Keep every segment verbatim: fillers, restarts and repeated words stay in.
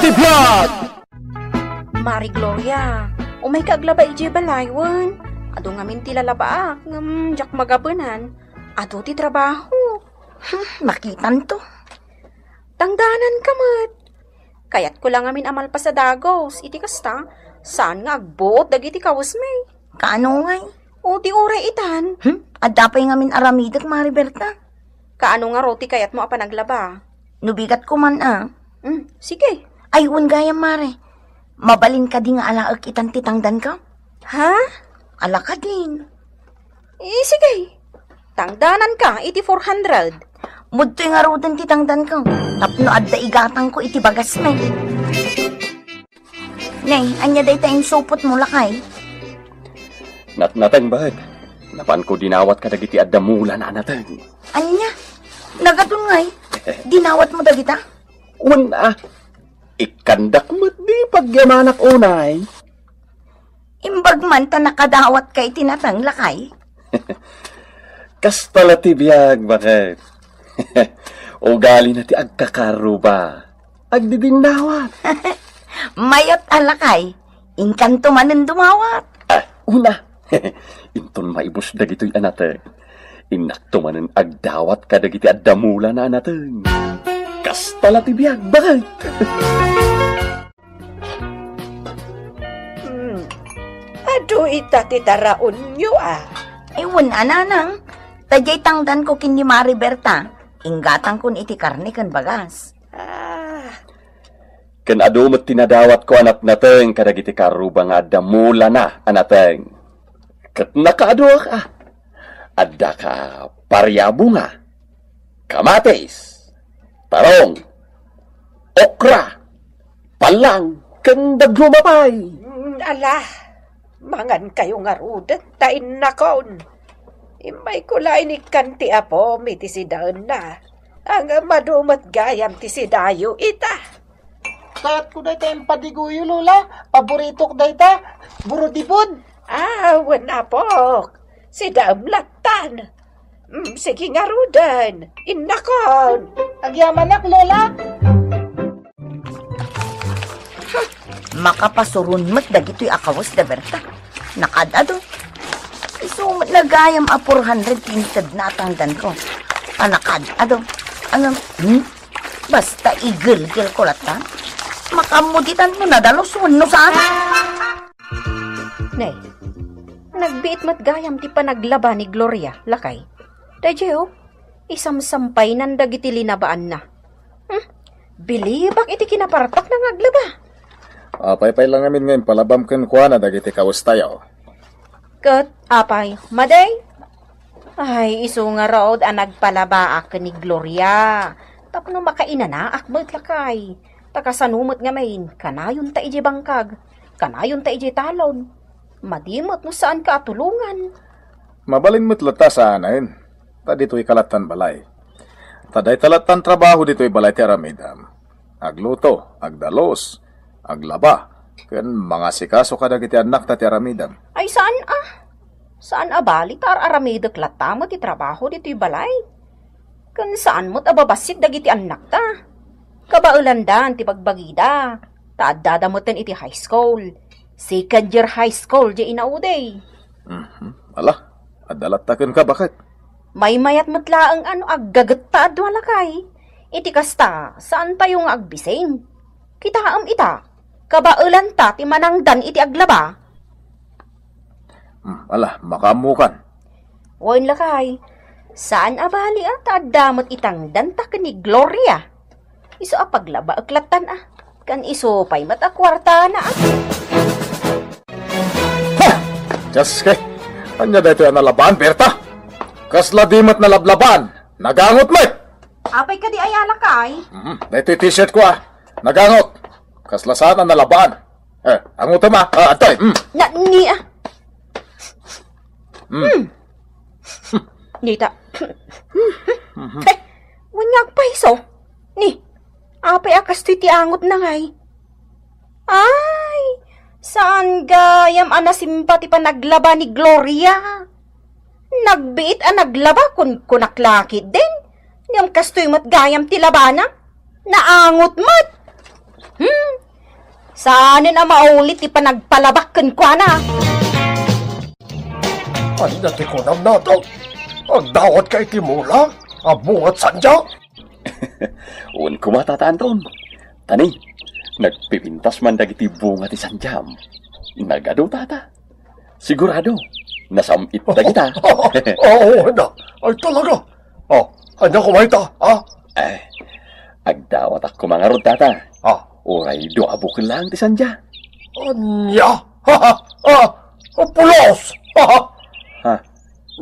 Vlog! Mari Gloria, umayka aglaba idiay balay wen? Adu ngamin ti lalabaak, ngem diak magabenan. Adu ti trabaho. Hmm, makitanto. Tangdananka met. Kayatko la ngamin a malpas a dagus. Iti kasta, saan nga agbuot dagiti kawesmi. Kaano ngay? O, ti uray itan. Hmm? Adda pay ngamin aramidek, Mari Berta. Kaano ngarud ti kayatmo a panaglaba? No bigat ko man a. Hmm, sige. Ay, wen gayam, Mare. Mabalin kadi nga alaek itan ti tangdanko? Ha? Ala kadin. Eh, sige. Tangdananka iti four hundred. Mudtoy ngaruden ti tangdanko. Tapno adda igatangko iti bagasmi. Nay, ania dayta insupotmo, lakay? Natnateng, baket. Napanko dinawat kadagiti adda mulana a nateng. Ania? Nagadun ngay? Dinawatmo dagita? Wen a. Ikkandak met di pagyamanak unay. Imbag man ta nakadawatka iti nateng, lakay. Kasta la ti biag, baket. Ugalina ti agkakarruba. Agdidinnawat. Mayat a, lakay. Inkanto manen dumawat. Ah, una. Inton maibus dagitoy a nateng, innakto manen agdawat kadagiti adda mulana a nateng. Kasta la ti biag, baket. Hmm. Adu ita ti taraonyo, a. Ay, wen a, nanang. Ta diay tangdanko ken ni Mari Berta, inggatangkon iti karne ken bagas. Ah. Ken adu met ti nadawatko a natnateng kadagiti karruba nga adda mulana a nateng. Ket nakaaduak a. Addaka pariabunga, kamatis, tarong, okra, pallang, ken dadduma pay. Mm, ala, mangankayo ngaruden ta innakon. Immayko la inikkan ti apom iti sidaenna. Ngem adu met gayam ti sidayo ita. Kayatko dayta impadiguyo, Lola. Paboritok dayta. Burodibod. Ah, wen, apok. Sidaem lattan. Mm, sige ngaruden. Innakon. Agyamanak, Lola. Makapasuron met dagitoy a kawes da Berta. Nakaad-adu. Isu met gayam a four hundred ti intedna a tangdanko. A nakaad-adu. Ano? Hmm? Basta igelgelko latta. Makaammo ditan no nadalus wenno saan. Nay, nagbiit met gayam ti panaglaba ni Gloria, lakay. Daydiay, oh, isamsampaynan dagiti linabaanna. Hmm? Bilibak iti kinapartakna nga aglaba. Apay pay la ngamin nga impalabam kenkuana dagiti kawestayo? Ket apay, madi? Ay, isu ngarud a nagpalabaak ken ni Gloria tapno makainanaak met, lakay. Ta kasano met ngamin, kanayonta idiay bangkag, kanayonta idiay talon. Madi met no saanka a tulongan. Mabalin met latta saanen, ta ditoyka lattan balay. Ta dayta lattan trabaho ditoy balay ti aramidam. Agluto, agdalus, aglaba, ken mangasikaso kadagiti annakta ti aramidam. Ay, saan a? Saan a bali ta ar-aramidek latta met ti trabaho ditoy balay? Ken saan met a babassit dagiti annakta. Kabaelandan ti bagbagida, ta addada meten iti high school. Second year high school diay inaudi. Mhm. Ala, adda latta kenka, baket. Maymayat met laeng a no aggagetta a dua, lakay. Iti kasta, saantayo nga agbising. Kitaem ita, kabaelanta ti manangdan iti aglaba. Hmm, ala, makaammokan. Wen, lakay, saan a bali a ta adda met itangdanta ken ni Gloria. Isu a paglabaek lattan a. Ken isu pay met a kuartana a. Ha! Dios, kay, ania daytoy a nalabaan, Berta? Kasla di met nalablabaan, nagangot met! Apay kadi aya, lakay? Mhm, daytoy t-shirt ko, a. Nagangot. Kasla saan a nalabaan. Eh, angotem a. Ah, adtoy. Mm. Na, ni, a. Mm. Hmm. Nita. Mhm. Eh, wen nga agpayso. Ni, apay a kastoy ti angotna ngay? Ay, saan gayam a nasimba ti panaglaba ni Gloria? Nagbiit a naglaba kun kunak lakit din. Ngem kastoy met gayam ti labana. Naangot met. Hmm, Saanen a maulit ti panagpalabak kenkuana. Ania ti kunam, Nato? Agdawatka iti mula a bungat sandia? Wen koma, Tata Anton. Tani, nagpipintas man dagiti bunga ti sandiam. Nagadu, Tata. Sigurado, nasam-it dagita. Oo, na. Ay, talaga. Oh, ania koma ita, ha? Eh, agdawatak koma ngarud, Tata. Ah. Uray dua bukel lang ti sandia. Ania? Ha, ha, ha. Pulos! Ha, ha. Ha?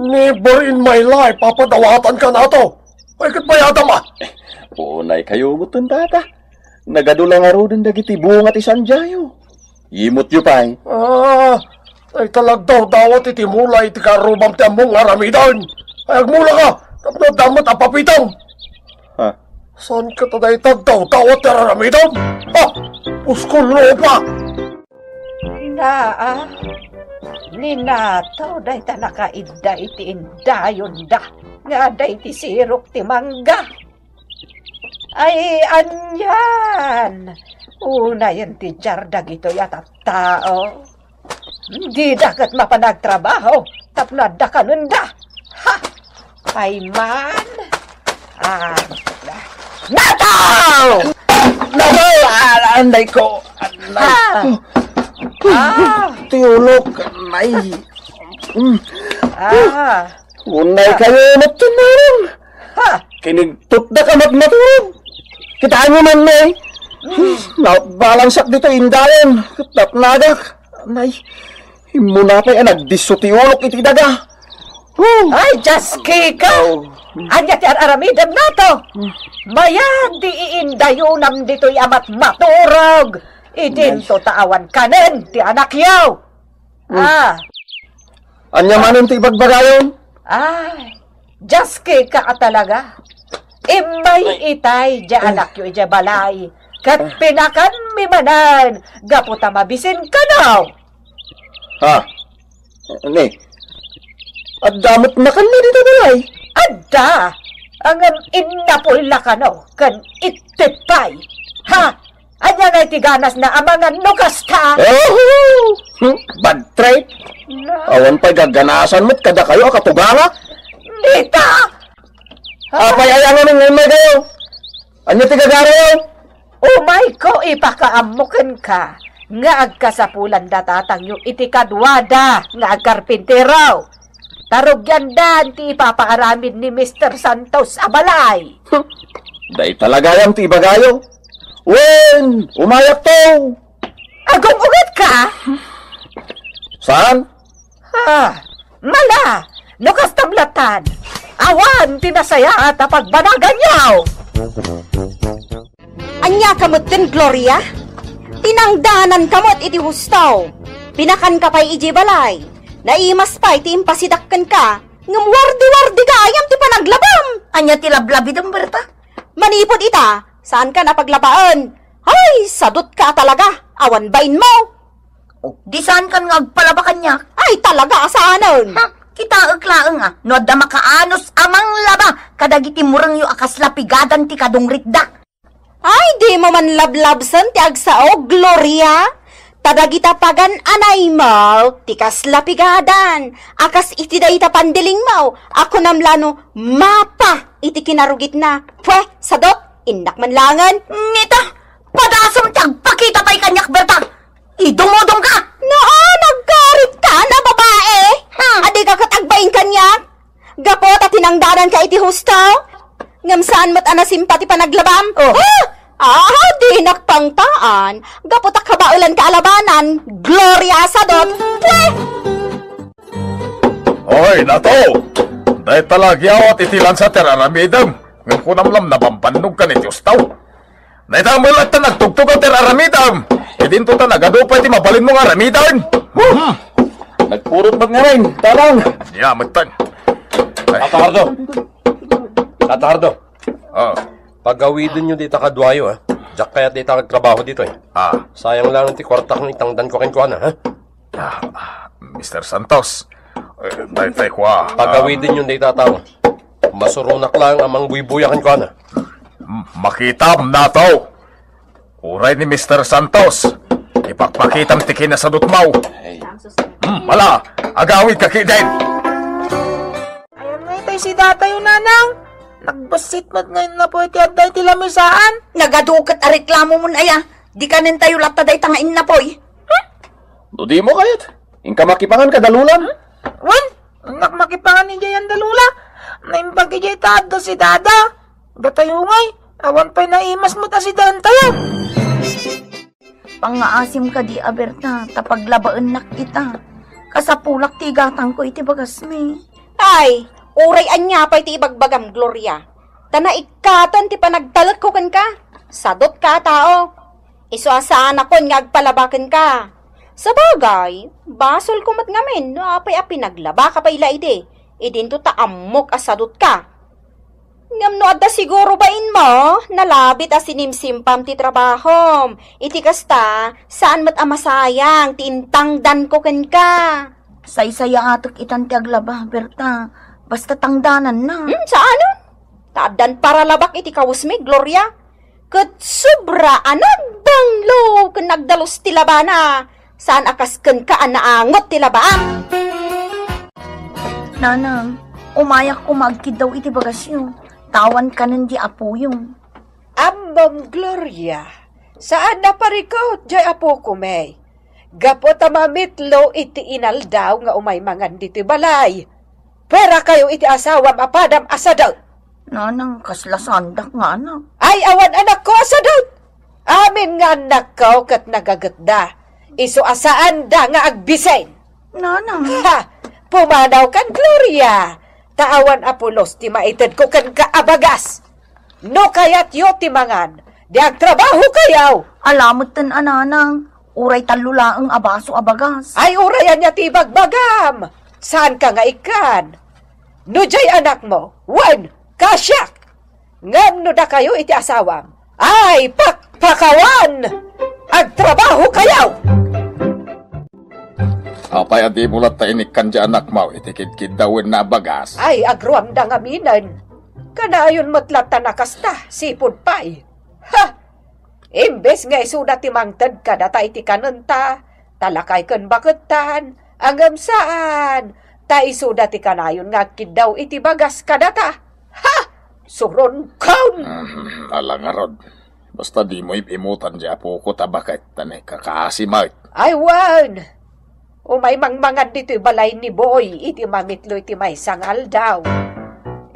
Never in my life, papadawatanka, Nato. Ay, ket bayadam, ah. Unay kayo met, Tata. Nagadu la ngaruden dagiti bunga ti sandiayo. Imutyo pay. Ah, ay, talagdaw dawat iti mula iti karrubam ti ammom nga aramiden. Ay, agmulaka, tapno adda met a papitom. Ha? Saan ka ta dayta dawdawat ti aramidem? Ah, puskol lupa! Naa, ni Nato dayta nakaidda iti indayonda nga adda iti sirok ti mangga. Ay, anian! Unayen ti diar dagitoy a tattao. Dida ket mapan agtrabaho tapno adda kanenda. Ha! Ay man! Ah, Nato! Nato! Ah, anday ko! Anay! Ah! Ah! Ti ulok! Anay! Mm. Ah! Unay kayo met ti narang. Ha? Kinigtutda ka met maturog. Kitaenyo man, Nay. Nabalangsak dito indayon. Ket natnagak. Nay, immuna pay a nagdisso ti ulok iti daga. Huh. Ay, Dios, Kika! Oh. Ania ti ar-aramidem, Nato? Mayat ti iindayonam ditoy a matmaturog. Idinto ta awan kanen ti anakyo. Hmm. Ah. Ania manen ti ibagbagayon? Ay, Dios, Kika a talaga. Immay itay diay anakyo idiay balay. Ket pinakanmi manen gapu ta mabisin kano. Ha? Ni, adda met nakanna dita balay? Adda. Ngem innapoy la kano ken ittipay. Ha? Ania ngay ti ganasna a mangan no kasta? Oh! Hmm, bad trip. Na- Awan pay gaganasan met kadakayo a katugangak. Dita! Apay, ay, ano ning umay kayo? Anya ti gagarayo? Umayko ipakaammo kenka nga agkasapulan da tatangyo iti kaduada nga agkarpintero. Tarugiandan ti ipapaaramid ni Mister Santos a balay. Dayta la gayam ti ibagayo. Wen, umayak to. Agung-ugat ka? Saan? Ah, mala, no kastam latan, awan ti nasayaat a pagbanaganyo. Ania ka metten, Gloria? Tinangdanan ka met iti husto. Pinakan ka pay iti balay. Naimas pay ti impasidak kenka. Ngem wardi-wardi gayam ti panaglabam. Ania ti lablabidem, Berta? Manipud ita, saan ka napaglabaen. Ay, sadot ka talaga. Awan bain mo. Oh, di saan kan nga agpalaba kaniak? Ay, talaga, saanen? Ha? Kitaek laeng a, no adda makaanus a manglaba kadagiti murengyo a kasla pigadan ti kadungritda. Ay, di mo man lablabsen ti agsao, Gloria? Ta dagita pagan-anaymo ti kasla pigadan a kas iti dayta pandilingmo a kunam la no mapa iti kinarugitna. Pue, sadot, innak man laengen. Nita, padasem ti agpakita pay kaniak, Berta. Idumodom ka! Naan, nagkarit ka na, babae! Ha? Adi ka ket agbain kaniak? Gapu ta tinangdanan ka iti husto? Ngem saan met a nasimpa ti panaglabam? Oh. Ha? Ah, dinak pangtaan. Gapu ta kabaelan ka a labanan. Gloria, sadot. Pwe! Oy, Nato! Dayta la agyawat iti lansa ti ar-aramidem. Ngem kunam la nabambannog kan iti husto. Dayta met latta nagtugtugaw ti ar-aramidem. Idinto ta nagadu pay ti mabalinmo nga aramiden. Hmm. Nagpurot met ngamin, Tatang. Ania metten. Ay. Tata Hardo. Tata Hardo. Ah. Pagawidenyo dita kaduayo, ha? Diak kayat dita agtrabaho ditoy. Ah. Sayang lang ti kuartak nga itangdanko kenkuana, ha? Ah, Mister Santos, eh, daytay kua, ah, pagawidenyo dayta a tao. Masuronak laeng a mangbuybuya kenkuana. M-, makitam, Nato. Uray ni Mister Santos, Pakpakitam ti kinasadutmaw. Hmm, ala, agawidka ketdin. Ayan nga itay si datayo, nanang. Nagbassit met nga innapoy ti adda iti lamisaan. Nagadu ket a reklamomon aya. Di kanentayo latta dayta nga innapoy. No dimo kayat, inka makipangan kada Lolam. Wen, innak makipangan idiay anda Lola. Naimbag idiay ta adda si dada. Datayo ngay, awan pay naimas met a si dantayo. Pangngaasim kadi a Berta, ta paglabaennak ita. Kasapulak ti igatangko iti bagasmi. Ay, uray ania pay ti ibagbagam, Gloria. Ta naikkaten ti panagtalekko kenka. Sadutka a tao. Isu a saanakon nga agpalaba kenka. Sabagay, basolko met ngamin no apay a pinaglabaka pay la idi, idinto ta ammok a sadutka. Ngem no adda siguro bainmo, nalabit a sinimsimpam ti trabahom. Iti kasta, saan met a masayang ti intangdanko kenka. Saysayaatek itan ti aglaba, Berta. Basta tangdananna. Hmm, saanen? Ta addan paralabak iti kawesmi, Gloria. Ket sobra a nagbanglo ken nagdalus ti labana. Saan a kas kenka a naangot ti labaam. Nanang, umayak koma agkiddaw iti bagasyo. Ta awan kanen di apoyo. Ammom, Gloria, saan a parikut jay apokome. Gapu ta mamitlo iti inaldaw nga umay mangan ditoy balay. Puerakayo iti asawam a padam a sadut. Nanang, kasla saandak nga anak. Ay, awan anakko a sadut. Amin nga annakko ket nagagetda. Isu a saanda nga agbisin. Nanang. Ha! Pumanawkan, Gloria. Ta awan a pulos ti maitedko kenka a bagas. No kayatyo ti mangan, di agtrabahokayo. Ala metten a, Nanang. Uray tallo laeng a baso a bagas. Ay, uray ania ti ibagbagam? Saanka nga ikkan? No jay anakmo, wen, kasiak. Ngem no dakayo iti asawam, ay, pakpakawan! Agtrabahokayo! Apay a dimo latta inikkan jay anakmo iti kidkiddawenna a bagas? Ay, agruamda ngaminen. Kanayon met latta a kasta, sipud pay. Ha! Imbes nga isuda ti mangted kadata iti kanenta, ta lakay ken bakettan, ngem saan, ta isuda ti kanayon nga agkiddaw iti bagas kadata. Ha! Suronkam! Mm, ala ngarud. Basta dimo ib-imutan jay apoko ta baket ta naikakasi met. Ay, wen! Umay mangmangad ditoy balay ni Boy iti mamitlo iti maysa nga aldaw.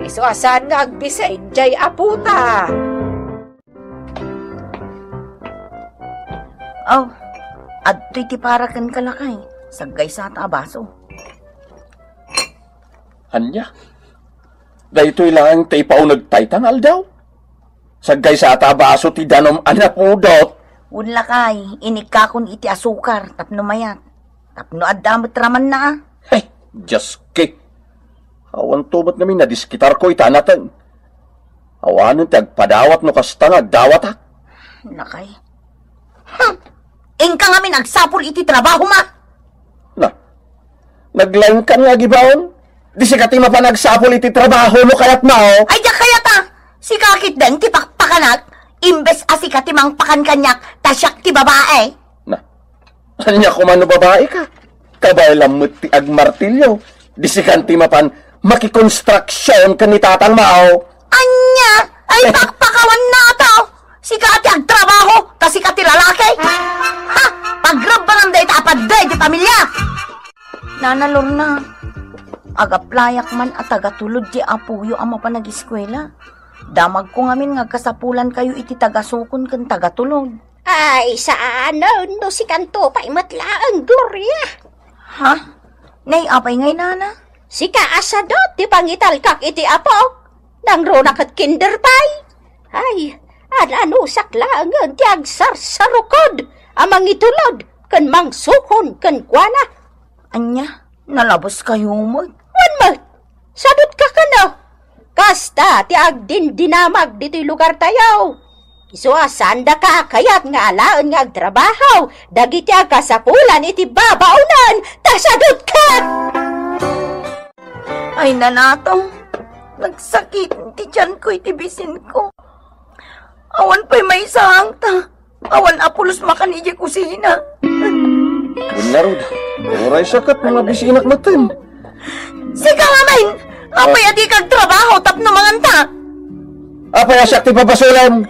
Isu a saan nga agbisin jay apota. Aw, adtoy ti para kenka, lakay. Saggaysata a baso. Ania? Daytoy laeng ti ipauneg tayta nga aldaw? Saggaysata a baso ti danom a napudot. Wen, lakay, inikkakon iti asukar tapno mayat. Tapno adda met ramanna, a. Hey, Dioski. Awan to met ngamin a diskitarko ita a nateng. Awanen ti agpadawat no kasta nga agdawatak. Lakay. Hmm. Inka ngamin agsapul iti trabahom, a. Na, naglaingkan nga agibaon? Di sika ti mapan agsapul iti trabaho no kayatmo? Ay, diak kayat, a. Sika ketdin ti pakpakanak, imbes a sika ti mangpakan kaniak, ta siak ti babae. Na, ania koma no babae ka? Kabaylam met ti agmartilyo. Di sikan ti mapan makikonstruksion ken ni tatangmo. Ania? Ay, eh, pakpakawan na to! Sika ti agtrabaho, ta sika ti lalaki! Ha! Pagrebbanam dayta a padda iti pamilia! Nana Lorna, agaplayak man a tagatulod ti apoyo a mapan agiskuela. Damagko ngamin nga agkasapulankayo iti tagasukon ken tagatulod. Ay, saanen no sikanto pay met laeng, Gloria. Ha? Nay, apay ngay, nana? Sika a sadut ti pangitalkak iti apok. Nangruna ket kinder pay. Ay, an-anusak laengen ti agsarsarukod a mangitulod ken mangsukon kenkuana. Ania? Nalabeskayo met? Wen met. Sadutka kano. Kasta ti agdindinamag ditoy lugartayo. Isu a saanda kakayat nga alaen nga agtrabaho dagiti agkasapulan iti babaonen, ta sadutka! Ay, nanato, nagsakit ti tiyanko iti bisinko. Awan pay maisaang ta awan a pulos makan idiay kusina. Ngarud, uray siak ket mga bisinak metten. Sika ngamin, apay a dika agtrabaho tapno manganta? Apay a siak ti pabasolem?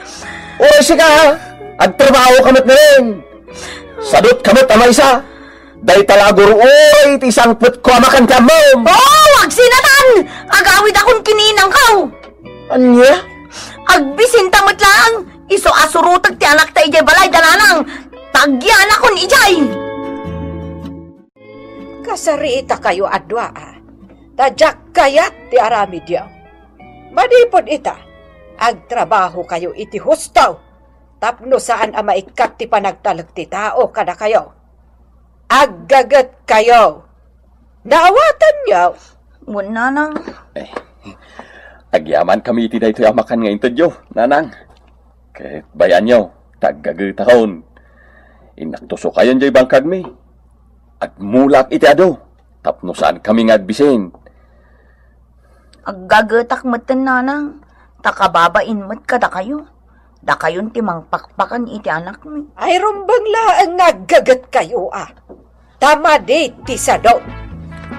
Uray sika, agtrabaho ka met ngamin. Sadut ka met a maysa. Dayta la a guro uray ti sangpetko a makan ti ammom. Oh, agsinatan! Agawidakon ken ni inangko. Ania? Agbisinta met laeng, isu a suroteg ti anakta idiay balay da nanang. Tagyanakon idiay. Kasaritakayo a dua, a. Ta diak kayat ti aramidyo. Manipud ita, agtrabahokayo iti husto tapno saan a maikkat ti panagtalek ti tao kadakayo. Aggagetkayo. Naawatanyo? Wen, nanang. Eh, agyamankami iti daytoy a makan nga intedyo, nanang. Ket bay-anyo, ta aggagetakon. Innaktusokayon diay bangkagmi. Agmulak iti adu, tapno saankami nga agbisin. Aggagetak metten, nanang, ta kababain met kadakayo. Dakayon ti mangpakpakan iti anakmi. Ay, rumbeng laeng nga aggagetkayo, a. Ta madi ti sadut.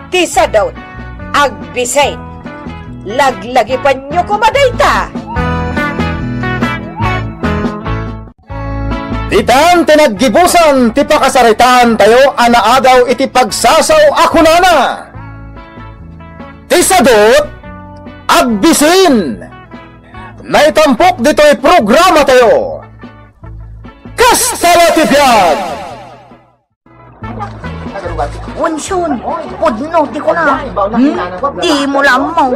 Ti sadut, agbisin. Laglagipanyo koma dayta. Ditan ti naggibusan ti pakasaritaantayo a naadaw iti pagsasao a kunana, Ti sadut, agbisin. Naitampok ditoy programatayo. Kasta la ti biag! Wension, pudno ti kuna. Hmm? Dimo la ammo.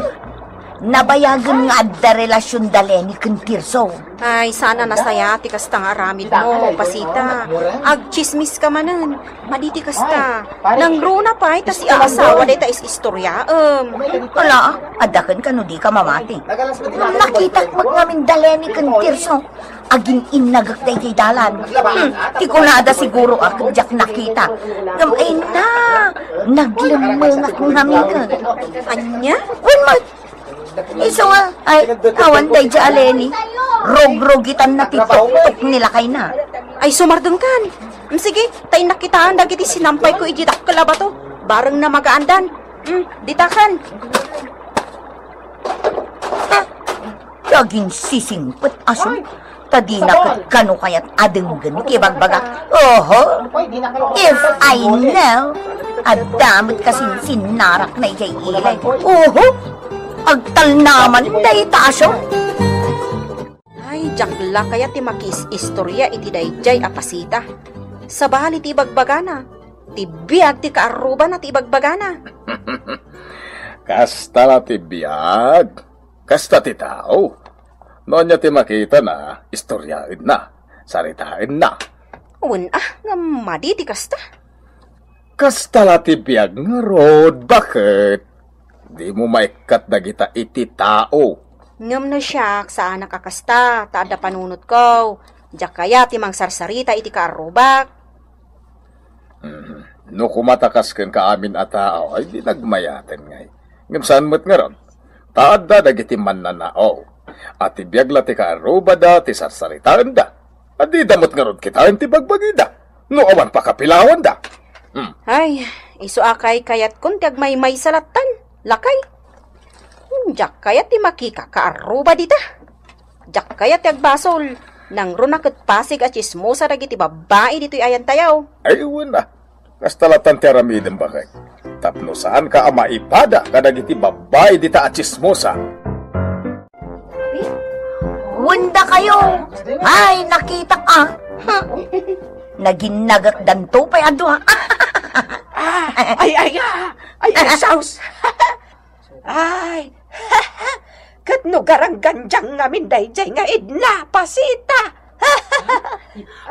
Nabayagen nga adda relasion da Leni ken Tirso. Ay, saan a nasaya ti kasta nga aramidmo, Pasita. Agtsismis ka manen. Madi ti kasta. Nangruna pay ta siaasawa dayta is-istoriaem. Ala, adda ken kano dika mamati. Ngem nakitak met ngamin da Leni ken Tirso. Agin-innagek daydiay dalan. Hmm, ti kunada siguro a ket diak nakita. Ngem ay na, naglemmengak ngamin ket. Ania? Wen met. Isu nga, ay, awan daydiay a Leni. Rugrogitanna ti tuktok ni lakayna. Ay, sumardengkan. Mm, sige, ta innak kitaen dagiti sinampayko iti dakkel a bato. Bareng namagaandan. Mm, ditakan. Daginsisingpet a sum-, ta dina ket kano kayat a denggen ti ibagbagak. Oho. If I know, adda met kasinsinnarak na idiay ilay. Oho. Agtalnaman dayta a sum-, Ay, diak la kayat ti makiis-istoria iti daydiay a Pasita. Sabali ti ibagbagana, ti biag ti kaarrubana ti ibagbagana. Kasta la ti biag. Kasta ti tao. No ania ti makitana, istoriaenna, saritaenna. Wen a, ngem madi ti kasta. Kasta la ti biag ngarud, baket? Dimo maikkat dagita iti tao. Ngem no siak, saanak a kasta, ta adda panunotko. Diak kayat ti mangsarsarita iti kaarrubak. Hmm. No kumatakas kenka amin a tao, ay di nagmayaten ngay. Ngem saan met ngarud, ta adda dagiti mannanao. A ti biag la ti kaarrubada, ti sarsaritaenda. A dida met ngarud kitaen ti bagbagida, no awan pakapilawanda. Hmm. Ay, isu a kaykayatkon ti agmaymaysa lattan, lakay. Hmm, diak kayat ti makikakaarruba dita. Diak kayat ti agbasol. Nangruna ket pasig a tsismosa dagiti babbai ditoy ayantayo. Ay, wen a. Kasta lattan ti aramidem, baket. Tapno saanka a maipada kadagiti babbai dita a tsismosa. Wen dakayo. Ay, nakitak a. Naginnagekdanto pay a dua. Ah, ay, ay, ah, ay, ay, saus. Ay, ket no garanggandiang ngamin daydiay nga Edna, Pasita.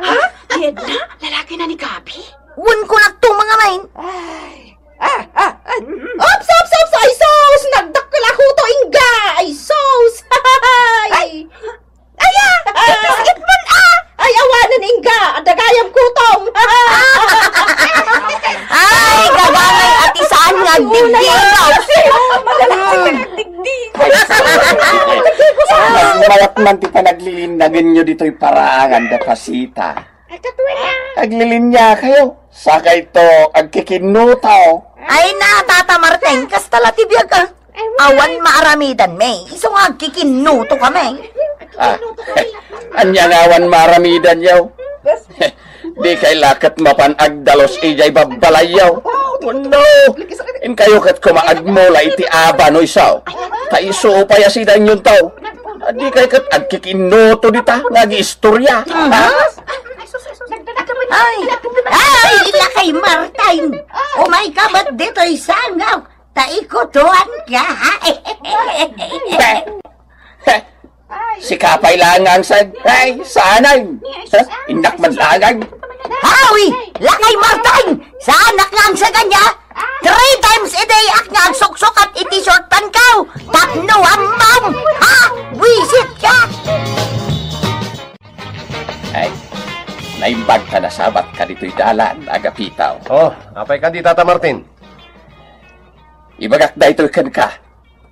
Ha? Ni Edna? Lalaki na ni Gabi? Wen kunak to, mga main. Ay, ah, ah, ah, mm. Ops, ops, ops! Ay, sus! Nagdakkel a kuto, ingga! Ay, sus! Ay! Ay! Aya! Biskit man, ah! Ay, awanen, ingga! Adda gayam kutom! Ay, gagamay a ti saan nga agdigdigaw! Mas mayat man ti panaglilinnagenyo ditoy paraangan da Pasita. Ay, katuloy na! Aglilinia kayo. Sakayto, agkikinnuto. Ay na, Tata Martin, kasta la ti biag, ah. Awan maaramidanmi, isu nga agkikinnuto kami. Ah, ania nga awan maaramidanyo? Di kay la ket mapan agdalus idiay babbalayyo. No, inkayo ket koma agmula iti aba no isu. Ta isu pay a sidaennyo to. Di kay ket agkikinnuto dita nga agiistoria. Ha? Ay, ay, Lakay Martin. Umayka met ditoy sangaw. Ta ikutuan ka. Sika pay laeng nga angsag. Ay, saanen. Ha? Innak man laeng. Hawi! Lakay Martin! Saanak nga angsag ania? Three times a day ak nga agsuksukat iti short pant ko. Tapno ammom! Ha? Buisit ka! Ay, naimbag ta nasabat ka ditoy dalan, Agapito. Oh, apay kadi, Tata Martin? Ibagak daytoy kenka,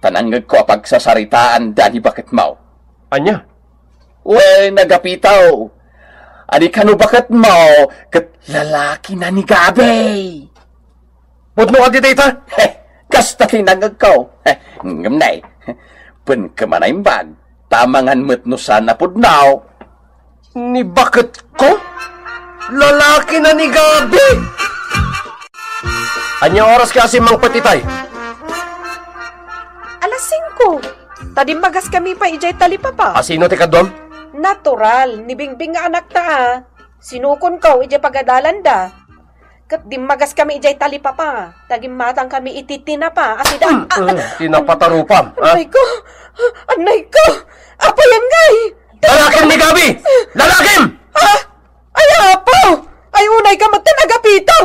ta nangngegko a pagsasaritaan da ni baketmo. Ania? Wen, Agapito, adi kano baketmo ket lalaki na ni Gabi. Pudno kadi dayta? Heh, kasta ti nangngegko. Heh, ngem nay, wen ka man a imbag, ta amangan met no saan a pudno. Ni baketko? Lalaki na ni Gabi! Ania oras ka asin mangpet itay? Alas singko. Ta dimmagas kami pay idiay talipapa. Asino ti kaduam? Natural, ni Bingbing nga anakta a. Sinukonko idiay pagadalanda. Ket dimmagas kami idiay talipapa, ta gimmatang kami iti tinapa a sida. Hmm, ah, ah, tinapa ta rupam, ha? Annay ko! Annay ko! Apay ngay? Lalakim ni Gabi! Lalakim! Ah! Ay, apo! Ay, unay ka met, Agapito!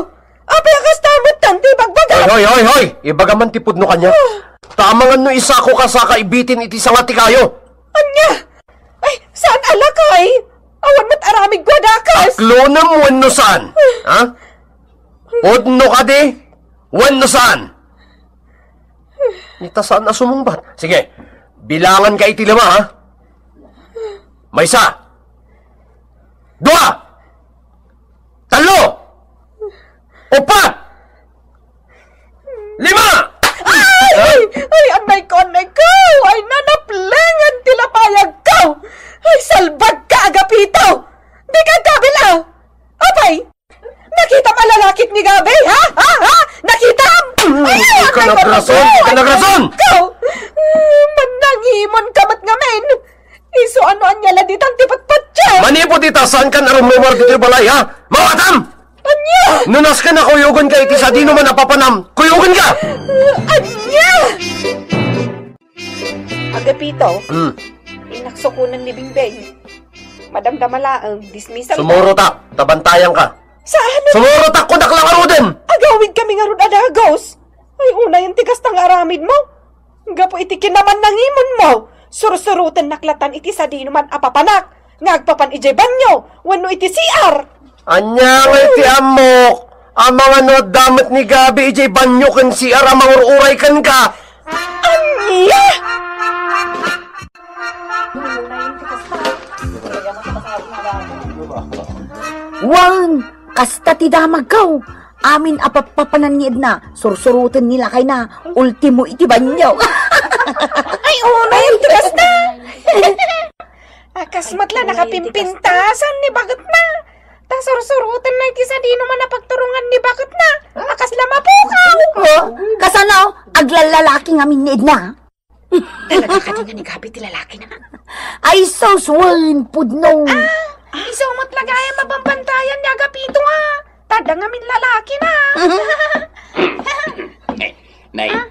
Apay a kasta met ti ibagbagam? Hoy, hoy, hoy, hoy! Ibaga man ti pudno kaniak. Ah. Ta amangan no isako ka saka ibitin iti sanga ti kayo. Ania? Ay, saan a lakay? Awan met aramidko a dakas. Aklonem wenno saan? Ha? Pudno kadi wenno saan? Ita saan a sumungbat. Sige, bilangan ka iti lima, ha? Maysa. Dua. Tallo. Upat. Lima! Ay! Ay, annay ko, annay ko! Ay, nanaplengen ti lapayag ko! Ay, salbag ka, Agapito! Di ka agkabil a! Apay! Nakitam a lalakik ni Gabi, ha? Ha? Ha? Nakitam? Ay, ay, annay ko, annay ko! Ay, annay ko! Mannangimon ka met ngamin! Isu a no ania la ditan ti patpatiem? Manipud ita, saan kan a rumrumar ditoy balay, ha? Mawatam! Ania? No nasken a kuyogen ka iti sadino man a papanam, kuyogen ka! Ania? Agapito, hmm, innak sukonen ni Bingbing. Madamdama laeng, dismissal. Sumurotak, ta bantayan ka. Saan? Sumurotak, kunak la ngaruden! Agawid kami ngarud a dagus. Ay, unayen ti kasta nga aramidmo. Gapu iti kinamannangimonmo, sursurotennak latan iti sadino man a papanak nga agpapan idiay banyo wenno iti C R. Ania nga iti ammok? Amangan no adda met ni Gabi idiay banyo ken C R a mangur-uray kenka. Ania? Wen, kasta ti damagko. Amin a papapanan ni Edna, sursuroten ni lakayna, ultimo iti banyo. Ay, unay ti kasta. A, kas met la nakapimpintasan ni baketna. Ta sursurotenna iti sadino man a pagturongan ni baketna. A, kasla mapukaw. Oh, kasano? Aglallalaki ngamin ni Edna. Talaga kadi nga ni Gabi ti lalakina? Ay, sus, wen, pudno. Ah, isu met la gayam a bambantayan ni Agapito, ah. Ta adda ngamin lalakina. Nay, ah,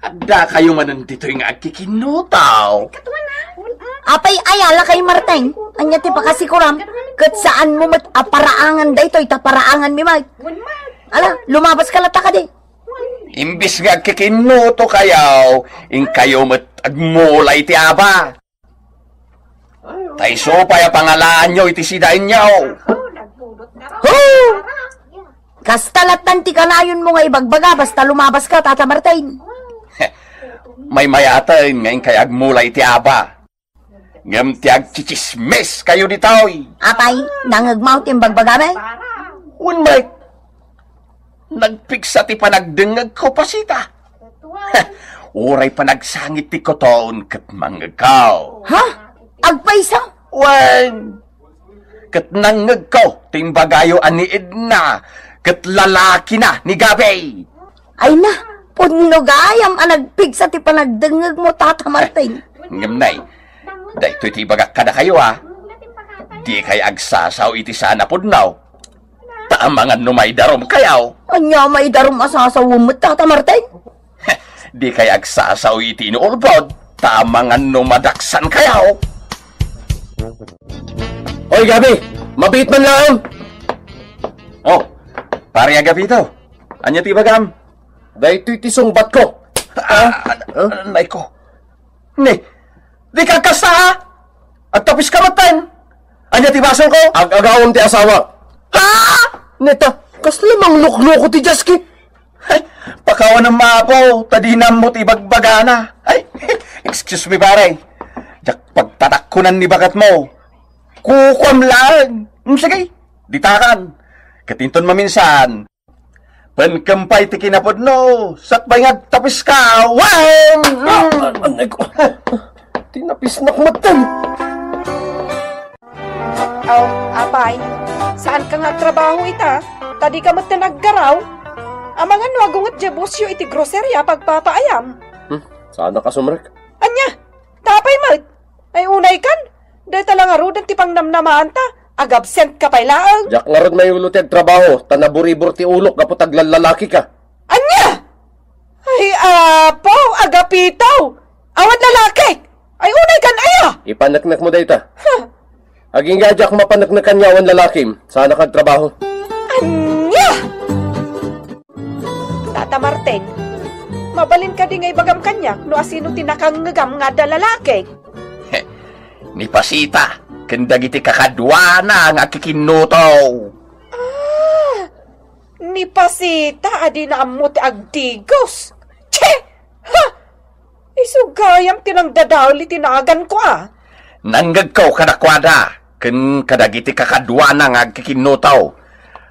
adda kayo manen ditoy nga agkikinnuto. Katuan, ah. Apay, ayala kay Marteng. Ania ti pakasikuram? Ket saanmo met a paraangan daytoy ta paraanganmi met. Wen, ma. Ala, lumabas ka latta kadi. Imbis nga agkikinnuto kayo, inkayo met agmula iti aba. Ta isu pay a pangalaanyo iti sidaenyo. Huh! Kasta lattan ti kanayonmo nga ibagbaga basta lumabas ka, Tata Martin. Maymayaten nga inkayo agmula iti aba. Ngem ti agtsitsismis kayo ditoy. Apay, nangngegmo ti imbagbagami? Wen met, nagpigsa ti panagdengngegko, Pasita. Uray panagsangit ti kuton ket mangngegko. Ha? Agpayso? Wen, ket nangngegko ti imbagayo a ni Edna ket lalakina ni Gabi. Ay na, pudno gayam a nagpigsa ti panagdengngegmo, Tata Martin. Ngem nay, daytoy ti ibagak kadakayo, a. Dikay agsasao iti saan a pudno. Ta amangan no maidarumkayo. Ania maidarum a sasawem met, Tata Martin? Dikay agsasao iti inuulbod, ta amangan no madaksankayo. Oy, Gabi! Mabiit man laeng! Oh, Pare Agapito, ania ti ibagam? Daytoy ti sungbatko. Ah, ah, ah, nay ko. Ni, dika agkasta, a. Agtapiska metten. Ania ti basolko? Ag-agawem ti asawa. Ha? Neta, kasla manglukloko ti Jaski. Ay, pakawanem, Apo, ta dina ammo ti ibagbagana. Ay, excuse me, pare. Diak pagtatakkonan ni baketmo. Kukuam laeng. Hmm, sige, ditakan. Ket inton maminsan, penkem pay ti kinapudno, sakbay nga agtapiska. Wen! Ah, ah, anay ko. Tinapisnak metten. Aw, apay, saanka nga agtrabaho ita? Ta dika metten aggaraw? Amangan no agunget diay bosyo iti groceria pagpapaayam. Hmm, saanak a sumrek. Ania? Ta apay met? Ay, unaykan? Dayta la ngaruden ti pangnamnamaanta. Agabsentka pay laeng. Diak ngarud maiulo ti agtrabaho, ta naburibur ti ulok gapu ta aglallalakika. Ania? Ay, Apo, Agapito! Awan lalakik! Ay, unaykan aya? Ipaneknekmo dayta. Huh. Agingga a diak mapaneknekan nga awan lalakim, saanak agtrabaho. Ania? Tata Martin, mabalin kadi nga ibagam kaniak no asino ti nakangngegam nga adda lalaki? Ni Pasita ken dagiti kakaduana nga agkikinnuto. Ah, ni Pasita a dina ammo ti agdigos. Che! Ha! Isu gayam ti nangdadael iti naganko a. Nangngegko kadakuada ken kadagiti kakaduana nga agkikinnuto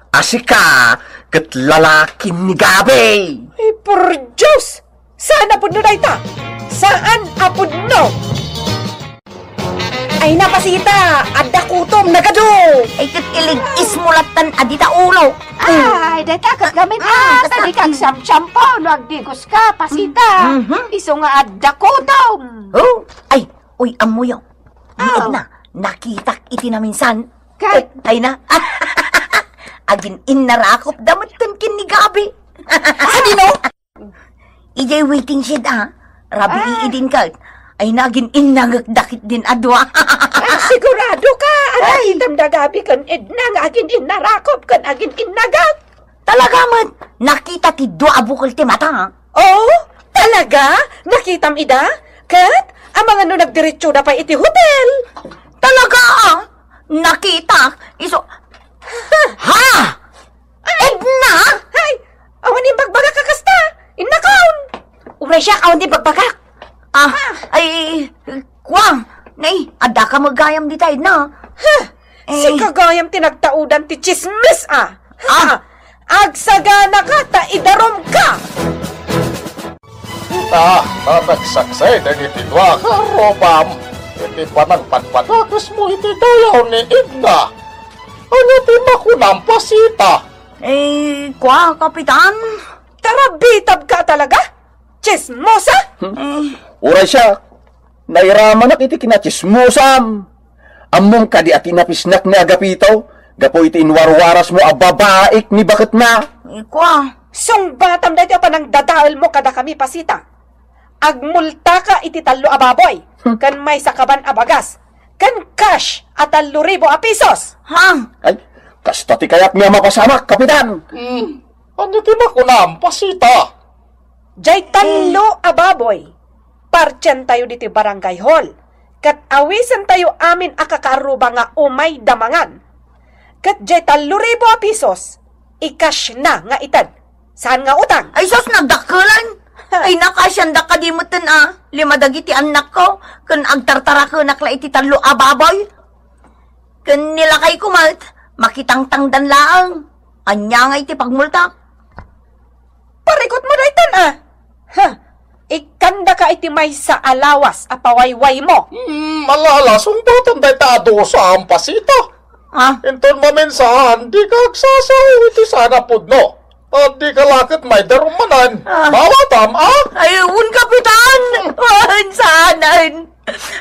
a sika ket lalakim ni Gabi. Ay, por Dios! Saan a pudno dayta? Saan a pudno? Ay, na, Pasita, adda kutom, nagadu. Ay, ket ilig-ismo lattan a dita ulo. Ay, dayta ket gamit a, ah, ta dika agsiamsiampo no agdigoska, Pasita. Mhm. Isu nga adda kutom. Oh, ay, uy, ammoyo. Ni Edna, nakitak iti naminsan. Ket? Ay na. Agin-innarakop da metten ken ni Gabi. Sadino? Idiay waiting shed, a. Rabii idin ket. Ay, nagin-innangek dakit din a dua. Ah, sigurado ka? Ay, nakitam da Gabi ken Edna nga agin-innarakop ken agin-innagak. Talaga met, nakita ti dua a bukel ti mata. Oh, talaga? Nakitam ida? Ket, amangan no nagdiretso da pay iti hotel? Talaga, a. Nakita. Isu. Ha? Edna? Ay, awan imbagbagak a kasta. Innakon. Uray siak, awan ti bagbagak. Ah, ay, kua, nay, adda ka met gayam dita, Edna. Huh. Eh. Sika gayam ti nagtaudan ti tsismis, a. Ah. Ha? Agsaganaka ta idarumka. Ita, ta nagsaksay dagiti dua nga arrubam iti panangpadpadakesmo iti dayaw ni Edna. Ania ti makunam, Pasita? Eh, kua, Kapitan? Tarabitabka talaga? Tsismosa? Hmm? Eh. Uray siak, nairamanak iti kinatsismosam. Ammom kadi a tinapisnak ni Agapito gapu iti inwarwarasmo a babaik ni baketna? Eh, kua. Sungbatam daytoy a panangdadaelmo kadakami, Pasita. Agmultaka iti tallo a baboy, hmm, ken maysa kaban a bagas, ken cash a tallo ribu a pisos. Ha? Ay, kasta ti kayatmi a mapasamak, Kapitan. Hmm. Ania ti makunam, Pasita? Jay tallo a baboy, partientayo ditoy barangay hall, ket awisentayo amin a kakaarruba nga umayda mangan. Ket jay tallo ribu a pisos, i-cash na nga ited. Saan nga utang? Ay, sus, nagdakkelan! Ay, nakasiandak kadi metten a lima dagiti annakko, ken agtartarakenak la iti tallo a baboy. Ken ni lakayko met, makitangtangdan laeng. Ania nga iti pagmultak? Parikutmo daytan, a. Ha, ikkandaka iti maysa a lawas a pawaywaymo. Hmm, ala, ala, sungbatam dayta a dusam, Pasita. Ah. Inton maminsan, dika agsasao iti saan a pudno. A, dika la ket maidarum manen. Ah. Maawatam, a? Ay, un, Kapitan! Ay, saanen!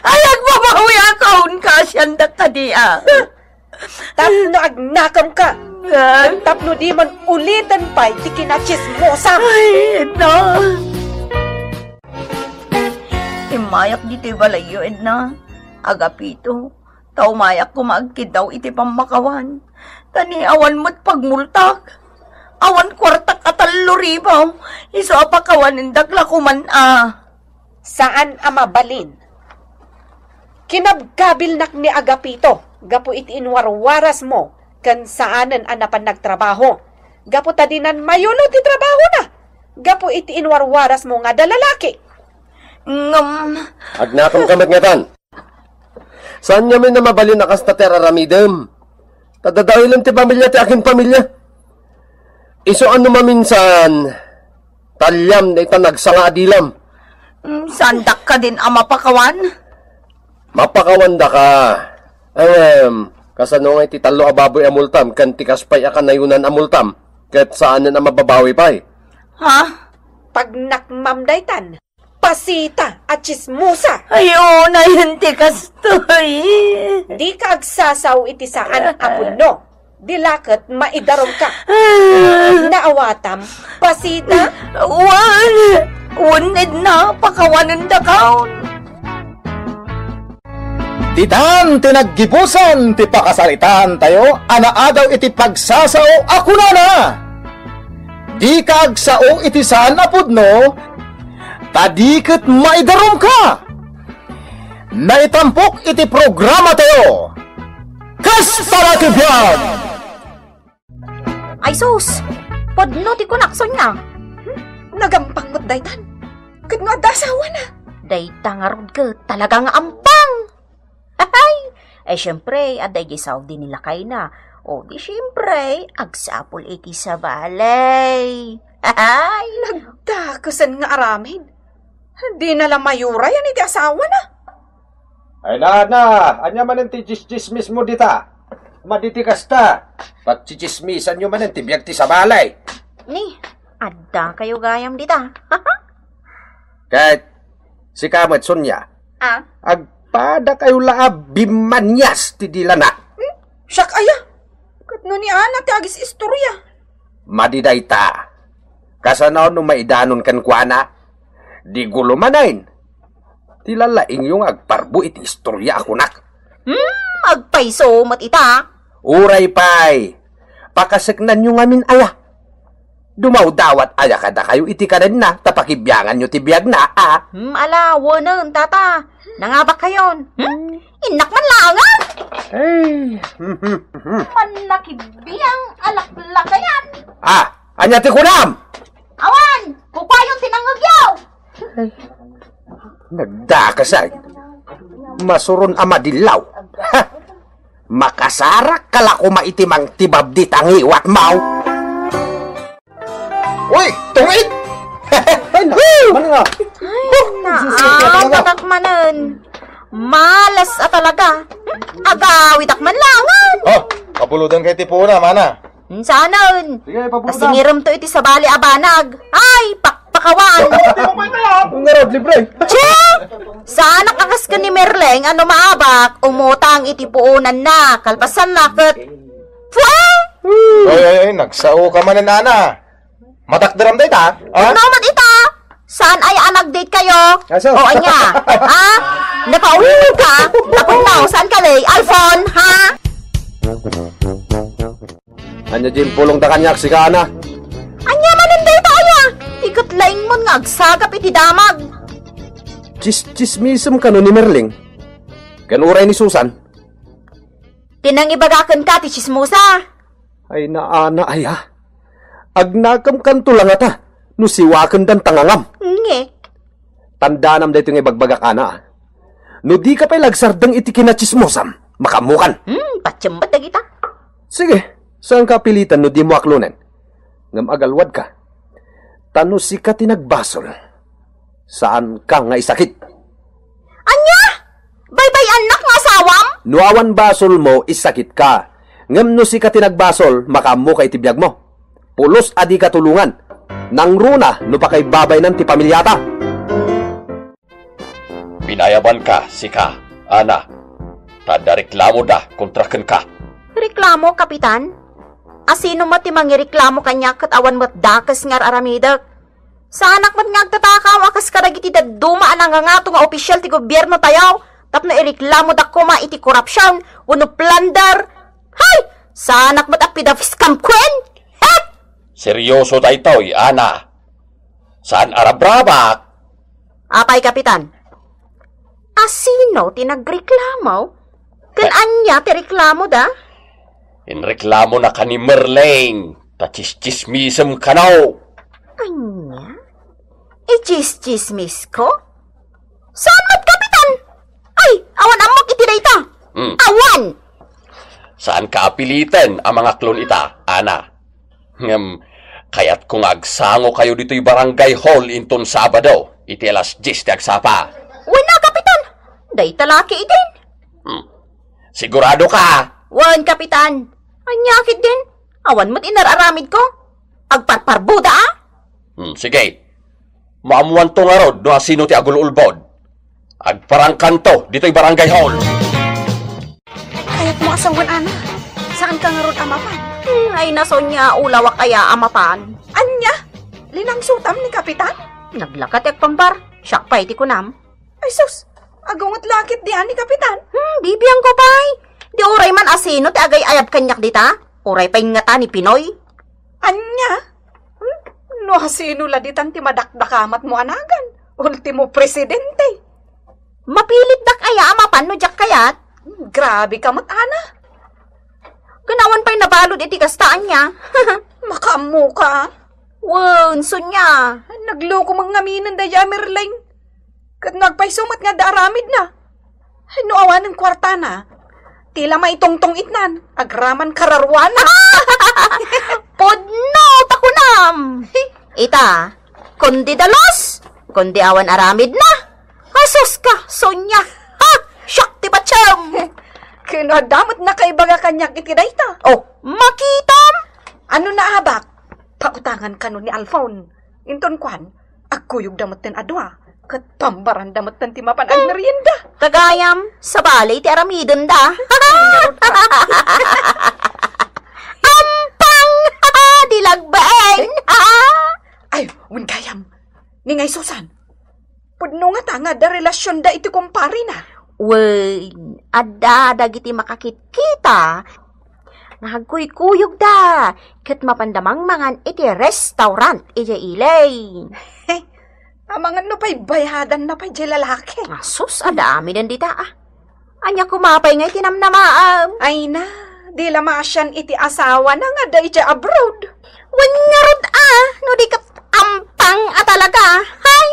Ay, agbabawiak, a, un, kasiandak kadi, a. Tapno agnakemka. Ah. Tapno diman uliten pay ti kinachismosam. Ay, Edna. Immayak ditoy balayyo, Edna. Agapito, ta umayak koma agkiddaw iti pammakawan. Ta ni awan met pagmultak. Awan kuartak a tallo ribu. Isu a pakawanendak la koman a. Saan a mabalin. Kinabkabilnak ni Agapito gapu iti inwarwarasmo ken saanen a napan nagtrabaho. Gapu ta dinan mayulo ti trabahona. Gapu iti inwarwarasmo nga adda lalaki. Ngem. Agnakemka met ngatan. Saan ngamin a mabalin a kasta ti ar-aramidem. Ta dadaelen ti pamilia ti akin pamilia. Isu a no maminsan, taliam dayta nagsanga a dilam. Mm, saandak kadin a mapakawan? Mapakawandaka. Ngem, kasano nga iti tallo a baboy a multam ken ti kas pay a kanayonan a multam ket saanen a mababawi pay? Ha? Pagnakmam daytan. Pasita a tsismosa! Ay, oo, nayon ti kastoy. Dika agsasao iti saan a pudno. Di la ket maidarumka. Ah. Naawatam, Pasita? Wen, wen, Edna, pakawanendakaon. Ditan ti naggibusan ti pakasaritaan tayo a naadaw iti pagsasao a kunana, "Dika agsao iti saan a pudno, ta di ket maidarumka." Naitampok iti programa tayo, Kasta la ti Biag! Ay sus! Pudno ti kunak, Sonia. Hmm? Nagampang met daytan. Ket no adda asawana? Dayta ngarud ket talaga nga ampang. Ay! Eh, siyempre, adda idiay Saudi ni lakayna. O, di siyempre, agsapul iti sabali. Ay! Nagdakesan nga aramid. Di na la mayurayan iti asawana. Ay, na, na, ania manen ti tsismis mo dita? Madi ti kasta, pagtsitsismisanyo manen ti biag ti sabali. Ni, adda kayo gayam dita. Ket sika met, Sonia, ah? Agpada kayo la a bimmanias ti dilana. Hmm? Siak aya? Ket no ni Ana ti agis-istorya. Madi dayta. Kasano no maidanon kenkuana? Di gulo manen. Ti lalaingyo nga agparbo iti istorya a kunak. Hmm, agpayso met ita. Uray pay. Pakaseknanyo ngamin aya. Dumawdawat aya kadakayo iti kanenna ta pakibianganyo ti biagna, a? Hmm, ala, wenen, tata. Nangabak kayon. Hmm? Innak man laengen. Ay. Mannakibiang a laklakayan. Ah, ania ti kunam? Awan, kukuayon ti nangngegyo. Nagdakes ay. Masuron a madillaw. Ha! Makasarak ka la koma iti mangtibabdi ta ngiwat, maw. Uy, tungit! Ay, na, Woo! Mana nga? Ay, naatakak manen. Malas a talaga. Hmm? Agawitak man langan. Oh, kapulodan kay ti puna, mana. Saanen. Sige, papulodan. Kasingirem to iti sabali a banag. Ay, pakpakawan. Ang garod, libre. Che! Saanak a kas ken ni Merleng a no maabak, umutang iti puonanna, kalpasanna ket, pwe! Ay, ay, ay, nagsao ka manen, Ana. Matakderam dayta, ha? Ano man ita? Saan ay a nag-date kayo? Aso. O, anya? Ha? Napauwi ka? Tapos na, saan ka, Lay? iPhone, ha? Anya, Jim, pulong da kaniak, sika, Ana. Anya manen dayta, aya? Ikat laing mon nga agsagap iti damag. Chis-, chismisem kano ni Merling? Ken uray ni Susan? Ti nangibagaken ka ti chismosa. Ay, naana aya. Agnakem kanto la ngata no siwaken dan tangangam. Nge. Tandanam daytoy nga ibagbagak, Ana, a. No di ka pay lagsardeng iti kinachismosam, makaammokan. Hmm, patiem met dagita. Sige. Saanka a piliten no dimo aklonen. Ngem agalwadka. Ta no sika ti nagbasol, saanka nga isakit. Ania? Baybay-annak nga asawam? No awan basolmo, isakitka. Ngem no sika ti nagbasol, makaammoka iti biagmo. Pulos a dika tulongan. Nangruna no pakaibabaynan ti pamiliata. Binayabanka, sika, Ana, ta adda reklamoda kontra kenka. Reklamo, Kapitan? Asino met ti mangireklamo kaniak ket awan met dakes nga ar-aramidek? Saanak met nga agtatakaw a kas kadagiti dadduma a nangangato nga opisyal ti gobiernotayo tapno ireklamodak koma iti korupsion wenno plunder. Hay! Saanak met a pidafiskam kuen! Hek! Serioso daytoy, Ana. Saan a rabrabak. Apay, Kapitan? Asino ti nagreklamo? Ken ania ti reklamoda? Inreklamona ka ni Merleng, ta tsistsismisem kano. Ania? Itsistsismisko? Saan met, Kapitan? Ay, awan ammok iti dayta. Hmm. Awan! Saanka a piliten a mangaklon ita, Ana. Ngem, kayatko nga agsangokayo ditoy barangay hall inton Sabado, iti alas dies ti agsapa. Wen a, Kapitan! Dayta la ketdin. Hmm. Sigurado ka? Wen, Kapitan. Ania ketdin? Awan met inar-aramidko. Agparparbuda, a? Hmm, sige. Maammoanto ngarud no asino ti agul-ulbod. Agparangkanto ditoy barangay hall. Kayatmo a sawen, Ana. Saanka ngarud a mapan? Hmm, ay, Sonia, ulawak aya a mapan. Ania? Linangsotam ni Kapitan? Naglaka ti agpambar. Siak pay ti kunam. Ay sus, agunget la ketdi a ni Kapitan. Hmm, bibiangko pay. Di uray man asino ti agay-ayab kaniak dita. Uray pay ngata ni Pinoy. Ania? Hmm? No asino la ditan ti madakdakamatmo a nagan? Ultimo presidente. Mapilitdak aya a mapan no diak kayat? Hmm, grabe ka met, Ana. Ken awan pay nabalud iti kasta, ania? Makaammoka, a? Wen, Sonia. Nagloko met ngaminen dayta a Merleng. Ket no agpayso met nga adda aramidna. No awanen kuartana, ti la maitungtong itnan, agraman kararuana. Pudno ta kunam! Ita, kundi dalus, kundi awan aramidna. Asus ka, Sonia! Ha! Siak ti patiem! Ken no adda met nakaibaga kaniak iti dayta. Oh, makitam! Ano naabak? Pautangan kano ni Alfon. Inton kuan, agkuyogda metten a dua, ket pambaranda metten ti mapan agmerienda. Kagayam, sabali ti aramidenda. Ampang! Di lagbaen! Ay, wen gayam. Ni ngay Susan, pudno ngata nga adda relasionda iti kumparena? Wen, adda dagiti makakitkita nga agkuykuyogda ket mapanda mangmangan iti restaurant idiay ili. Amangan no pay bayadanna pay diay lalaki. Asus, adda amiden dita, a. Ania koma pay nga iti namnamaam? Ay na, di la maasian iti asawana nga adda idiay abroad. Wen ngarud, a, no di ket ampang a talaga. Hay!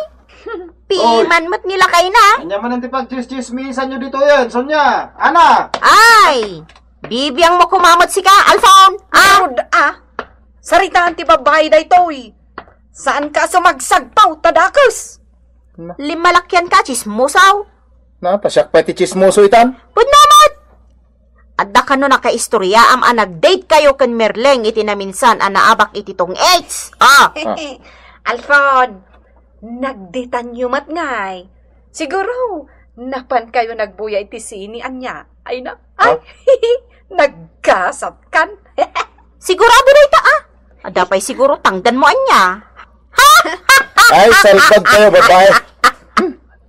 Piman met ni lakayna. Ania manen ti pagtsistsismisan yo ditoyen, Sonia? Ana! Ay! Bibiangmo koma met sika, Alfon! A! Ngarud, a! Saritaan ti babbai daytoy. Saanka a sumagsagpaw ta dakes. Na. Limmalakianka, tsismoso. Na, ta siak pay ti tsismoso itan. Pudno met! Adda kano nakaistoriaam a nag-datekayo ken Merleng iti naminsan a naabak iti tungits? A! A. Alfon, nag-dateanyo met ngay. Siguro, napankayo nagbuya iti sini ania. Ay na. Ay, naggasatkan. Sigurado dayta, a. Adda pay siguro tangdanmo ania. Ay, salbag kayo, babae.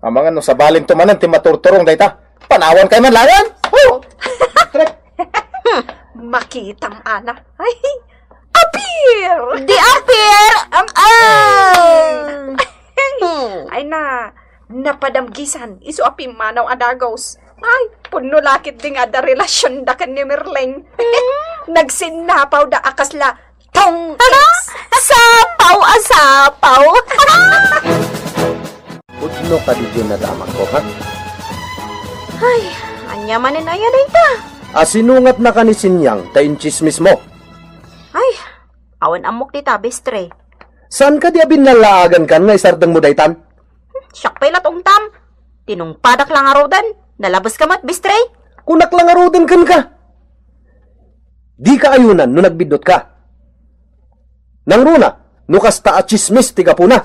Amangan no sabalinto manen ti maturturong dayta. Panawan kayo man langan. Oh! Trek. Makitam, Ana. Ay, apir! Di apir! Am-, ah! Ay na, napadamgisan, isu a pimmanaw a dagos. Ay, pudno la ketdi nga adda relasionda ken ni Merleng. Nagsinnapawda a kasla tungits. Sapaw a sapaw. Pudno kadi diay nadamagko, ha? Ay, ania manen aya dayta? Asinungatnaka ni Sinyang ta intsismismo. Awan ammok dita, Bestre. Saan kadi a binnallaagan kan nga isardengmo daytan? Siak pay lat ungtam. Tinungpadak la ngaruden, nalabeska met, Bestre. Kunak la ngaruden kenka. Dika ayunan no nagbiddutka. Nangruna, no kasta a tsismis ti gapuna.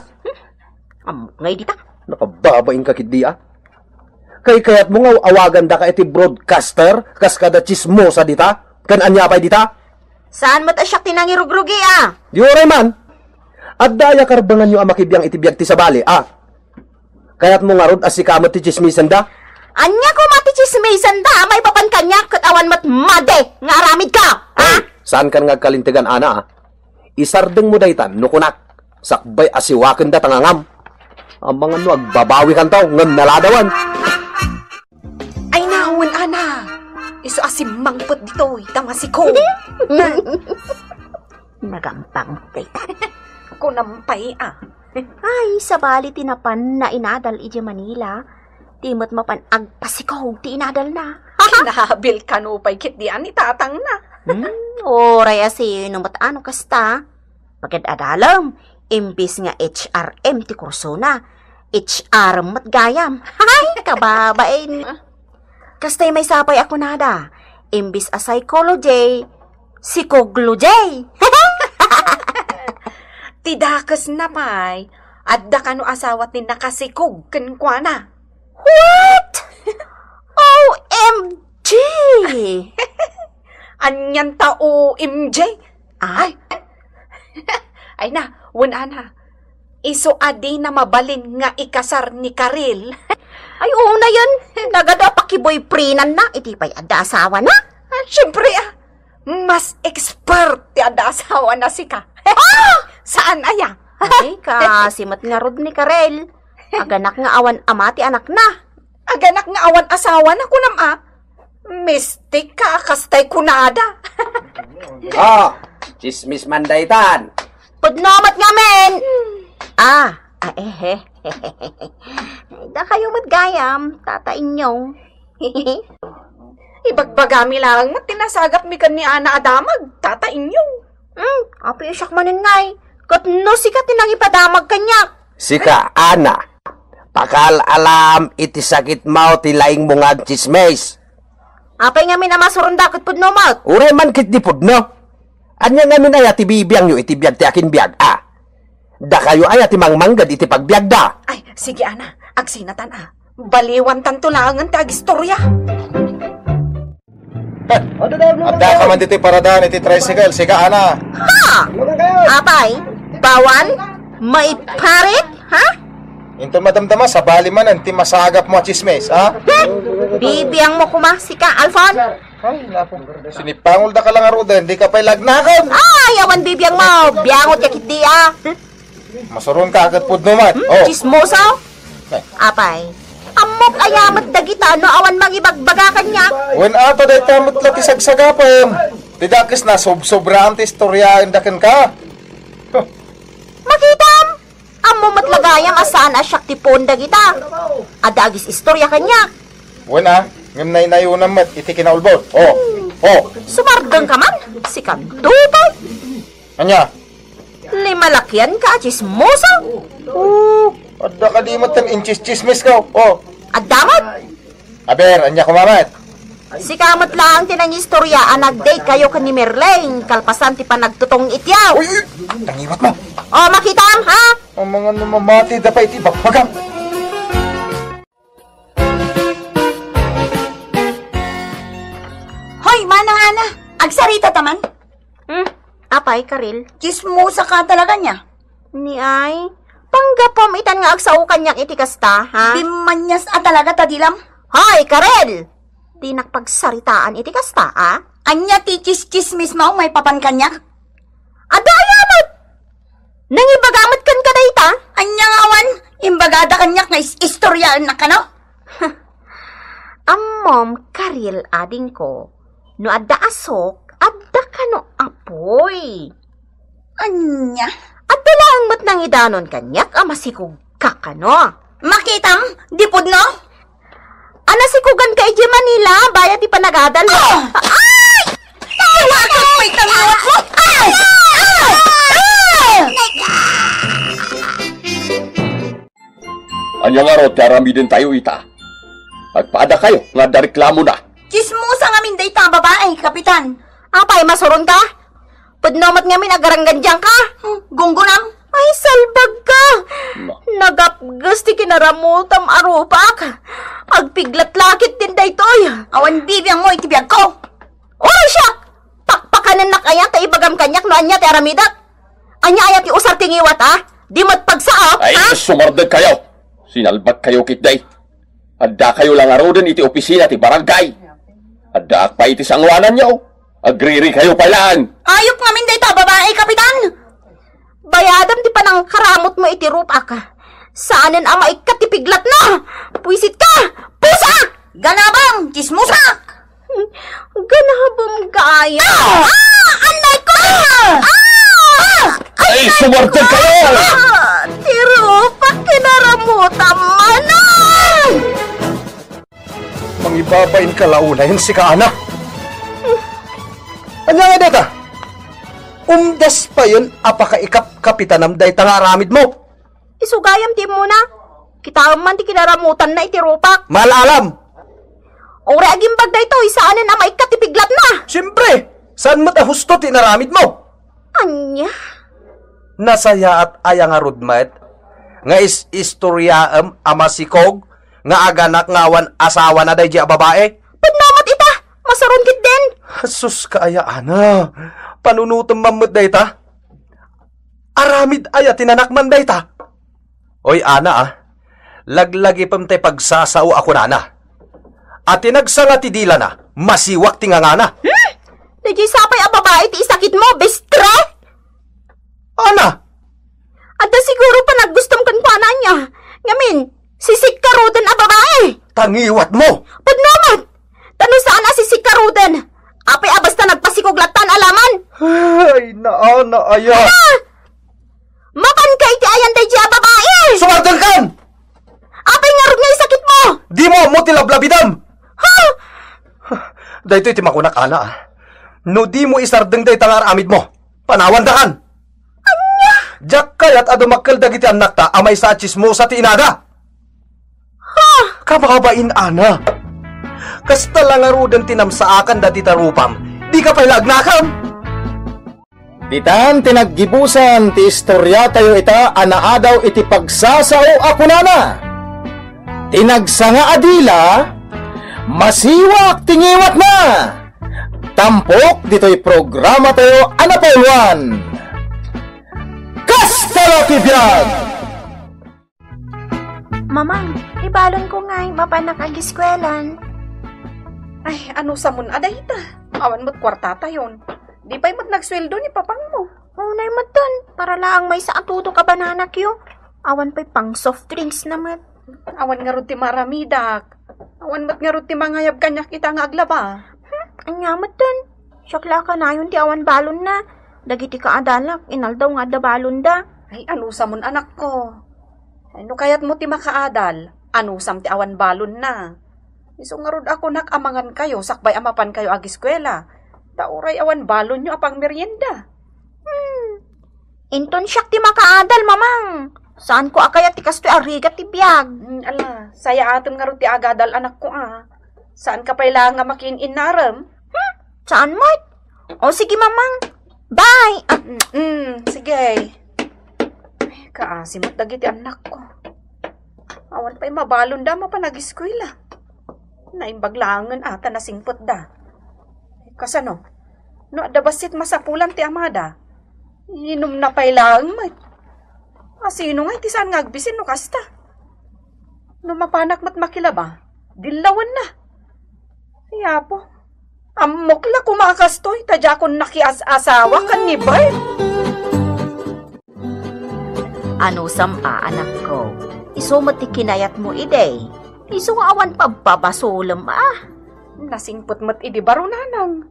Ammok ngay dita. Nakababainka ketdi, a. Kaykayatmo nga aw-awagandaka iti broadcaster, kas kada tsismosa dita? Ken ania pay dita? Saan met a siak ti nangirugrugi, a? Di uray man. Adda aya karbenganyo a makibiang iti biag ti sabali, a? Kayatmo ngarud a sika met ti tsismisenda? Ania koma ti tsismisenda a maipapan kaniak ket awan met madi nga aramidka, a? Ay, saan kan nga agkalintegan, Ana, a? Isardengmo daytan no kunak, sakbay a siwakenda ta ngangam. Amangan no agbabawikanto ngem naladawan. Ay, nawen, Ana. Isu a simmangpet ditoy ta masikog. Nagampang daytan. Kunam pay, a. Ay, sabali ti napanna inadal idiay Manila. Ti met mapan agpasikog ti inadalna. Kinabil kano pay ketdi a ni tatangna. Hmm, uray a sino met a no kasta. Pagad-adalem, imbis nga H R M ti kursona, H R met gayam. Ay, kababain. Kastay maysa pay a kunada, imbis a psychology, sikoglogy. Ti dakesna pay, adda kano asawa ti nakasikog kenkuana. What? O M G! Anian ta O M G? Ay. Ay na, wen, Ana. Isu a dina mabalin nga ikasar ni Karil. Ay, unayen. Nagadu a pakiboyfriendanna. Iti pay adda asawana? Ah, siyempre, a. Mas expert ti adda asawana sika. Ah! Saan aya? Ay, kaasi met ngarud ni Karel. Aganak nga awan ama ti anakna. Aganak nga awan asawana, kunam a? Mistik ka a kastay kunada. Ah, tsismis man daytan. Pudno met ngamin. Ah, ah, eh, eh. Dakayo met gayam, Tata Inyong. Ibagbagami laeng met ti nasagapmi ken ni Ana a damag, Tata Inyong. Hmm, apay siak manen ngay. Ket no sika ti nangipadamag kaniak. Sika, Ana, pakal-alam iti sakitmo ti laingmo nga agtsismis. Apay ngamin a masuronda ket pudno met? Uray man ketdi pudno. Ania ngamin aya ti bibiangyo iti biag ti akinbiag, a? Dakayo aya ti mangmangged iti pagbiagda? Ay, sige, Ana. Agsinatan, a. Baliwantanto laengen ti agistorya. Adda ka man ditoy paradaan iti tricycle, sika, Ana. Ha? Apay? Bawan? Maiparit? Ha? Inton madamdama, sabali manen ti masagapmo a tsismis, ha? Hmm? Bibiangmo koma, sika, Alfon. Ay, naku. Sinipangol da ka lang aruden, di ka pay lagnakan. Ay, awan bibiangmo. Biangot ka ketdi, a. Masuron ka ket pudno met. Hmm, oh. Tsismoso? Ay. Apay, ammok aya met dagita no awan mangibagbaga kaniak? Wen, ato dayta met la ti sagsagapem. Ti dakesna, sobsobraan ti istoryaenda kenka. Makitam? Ammo met la gayam a saan a siak ti puon dagita. Adda agis-istorya kaniak. Wen, a, ngem naynayonam met iti kinaulbod. Oh, oh. Sumardeng ka man? Sikan dupay. Ania? Limalakian ka a tsismoso? Oh, adda kadi met ti intsistsismis ka. Oh. Adda met? Aber, ania koma met? Sika met laeng ti nangistorya a nag-date kayo ken ni Merleng kalpasan ti panagtutong iti aw. Uy, uy, nangiwat mo. Oh, makitam, ha? Amangan no mamati da pay iti bagbagam. Hoy, manang Ana, agsarita ta man. Hmm, apay, Karil? Tsismosa ka talaga nia. Ni ay, panggapom itan nga agsao kaniak iti kasta, ha? Bimmanias a talaga ta dilam. Hoy, Karil! Dinak pagsaritaan iti kasta, a? Ania ti tsis-, tsismis mo maipapan kaniak? Adda aya met? Nangibaga met kenka dayta? Ania nga awan? Imbagada kaniak nga is-, istoryaennak kano? Ammom, Karil, adingko, no adda asok, adda kano apuy. Ania? Adda laeng met nangidanon kaniak a masikog ka kano. Makitam, di pudno? A, nasikogan ka idiay Manila, bayat ti panagadal. Ah! Ay! Ay! Ay! Ay! Ay! Ay! Ania ngarud ti aramidentayo ita? Agpaadakayo nga adda reklamona. Tsismosa ngamin dayta a babae, Kapitan. Apay, masuronka? Pudno met ngamin agaranggandiangka. Hmm, gunggonam. Ay, salbagka! Na. Nagapges ti kinaramutam a rupak. Agpiglatlakit din daytoy. Awan bibiangmo iti biagko. Oy, siak! Pakpakanennak aya ta ibagam kaniak no ania ti aramidek? Ania aya ti usar ti ngiwat, a? Di met pagsaok, Ay, ha? Sumardegkayo! Sinalbagkayo ketdi. Addakayo la ngaruden iti opisina ti barangay. Addaak pay iti sangoananyo. Agririkayo pay laeng. Ayup ngamin dayta a babae, Kapitan! Bayadam ti panangkaramutmo iti rupak. Saanen a maikkat ti piglatna. Puisitka! Pusa! Ganabam! Tsismosak! Ganabam gaya. Ah! Ah! Anay ko! Ah! Ay, sumardegkayo! Ah! Ti rupak kinaramutam manen! Mangibabain ka la unay, sika, Ana. Ania ngay dayta? Umdas payen a pakaikapkapitanam dayta nga aramidmo. Isu gayam ti immuna. Kitaem man ti kinaramutanna iti rupak. Mal-alam! Uray agimbag daytoy, saanen a maikkat ti piglatna. Siempre, saan met a husto ti inaramidmo? Ania? Nasayaat aya ngarud met nga is-istoriaem a masikog nga aganak nga awan asawana daydi a babae? Pudno met ita, masuron ketdin. Sus ka aya, Ana. Panunotem man met dayta. Aramid aya ti nanak man dayta? Oy, Ana, a. Laglagipem ti pagsasao a kunana. A ti nagsanga ti dilana, masiwak ti ngangana. Hmm? Daydiay sapay a babae ti isakitmo, bestre? Ana! Adda siguro panaggustom kenkuana ania. Ngamin, sisikkaruden a babae. Ta ngiwatmo! Pudno met! Ta no saan a sisikkaruden, apay a basta nagpasikog latta a laman? Ay, naana aya! Ala! Mapanka iti ayan daydiay a babae! Sumardengkan! Apay ngarud nga isakitmo? Dimo ammo ti lablabidam! Ha? Daytoy ti makunak, Ana, a. No dimo isardeng dayta nga ar-amidmo, panawandakan! Ania? Diak kayat a dumakkel dagiti annakta a maysa a tsismosa ti inada! Ha? Kababain, Ana! Kasta la ngaruden ti namsaakanda dita rupam, dika pay la agnakam! Ditan ti naggibusan ti istoriatayo ita a naadaw iti pagsasao a kunana, "Ti nagsanga a dila, masiwak ti ngiwatna." Tampok ditoy programatayo a napauluan, Kasta la ti Biag! Mamang, ti balonko ngay, mapanak agiskuelan. Ay, anusamon a dayta? Awan met kuartatayon. Di pay met nagsueldo ni papangmo. Unay metten, para laeng maysa a tudok a bananakyo. Awan pay pang soft drinks na met. Awan ngarud ti maaramidak. Awan met ngarud ti mangayab kaniak ita nga aglaba. Hmm, ania metten? Siak la a kanayon ti awan balonna. Dagiti kaadalak, inaldaw nga adda balonda. Ay, anusamon, anakko. Ay, no kayatmo ti makaadal, anusam ti awan balonna. Isu ngarud a kunak a mangankayo sakbay a mapankayo agiskuela, ta uray awan balonyo a pangmerienda. Hmm. Inton siak ti makaadal, Mamang. Saanko a kayat ti kastoy a rigat ti biag. Hmm, ala, sayaatem ngarud ti agadal, anakko, a. Saanka pay laeng a makiin-innarem? Hmm, saan met? O, sige, Mamang. Bye! Ah, mm, mm, sige. Ay, kaasi met dagiti annakko. Awan pay mabalonda a mapan agiskuela. Naimbag laengen a ta nasingpetda. Kasano? No adda bassit masapulan ti amada, inumna pay laeng met. A, sino ngay ti saan nga agbisin no kasta? No mapanak met makilaba, dillawenna. Ay, Apo, ammok la koma a kastoy, ta diakon nakias-asawa ken ni Bert. Anusam a, anakko, isu met ti kinayatmo idi. Isu nga awan pabpabasolem a. Nasingpet met idi baro, nanang.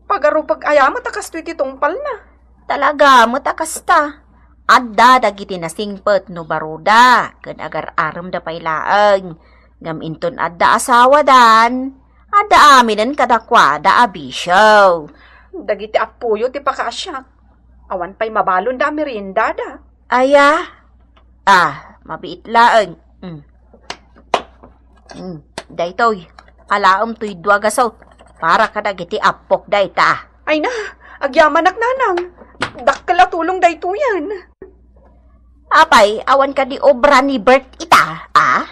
Pagarupek aya met a kastoy ti tungpalna? Talaga met a kasta. Adda dagiti nasingpet no baroda, ken agar-aremda pay laeng. Ngem inton adda asawadan, adda aminen kadakuada a bisio. Dagiti appoyo ti pakaasiak. Awan pay mabalonda a meriendada. Aya? Ah, mabiit laeng. Mm. Mm. Daytoy, alaem toy dua gasut. Para kadagiti appok dayta. Ay na, agyamanak, nanang. Dakkel a tulong daytoyen. Apay, awan kadi obra ni Bert ita, a?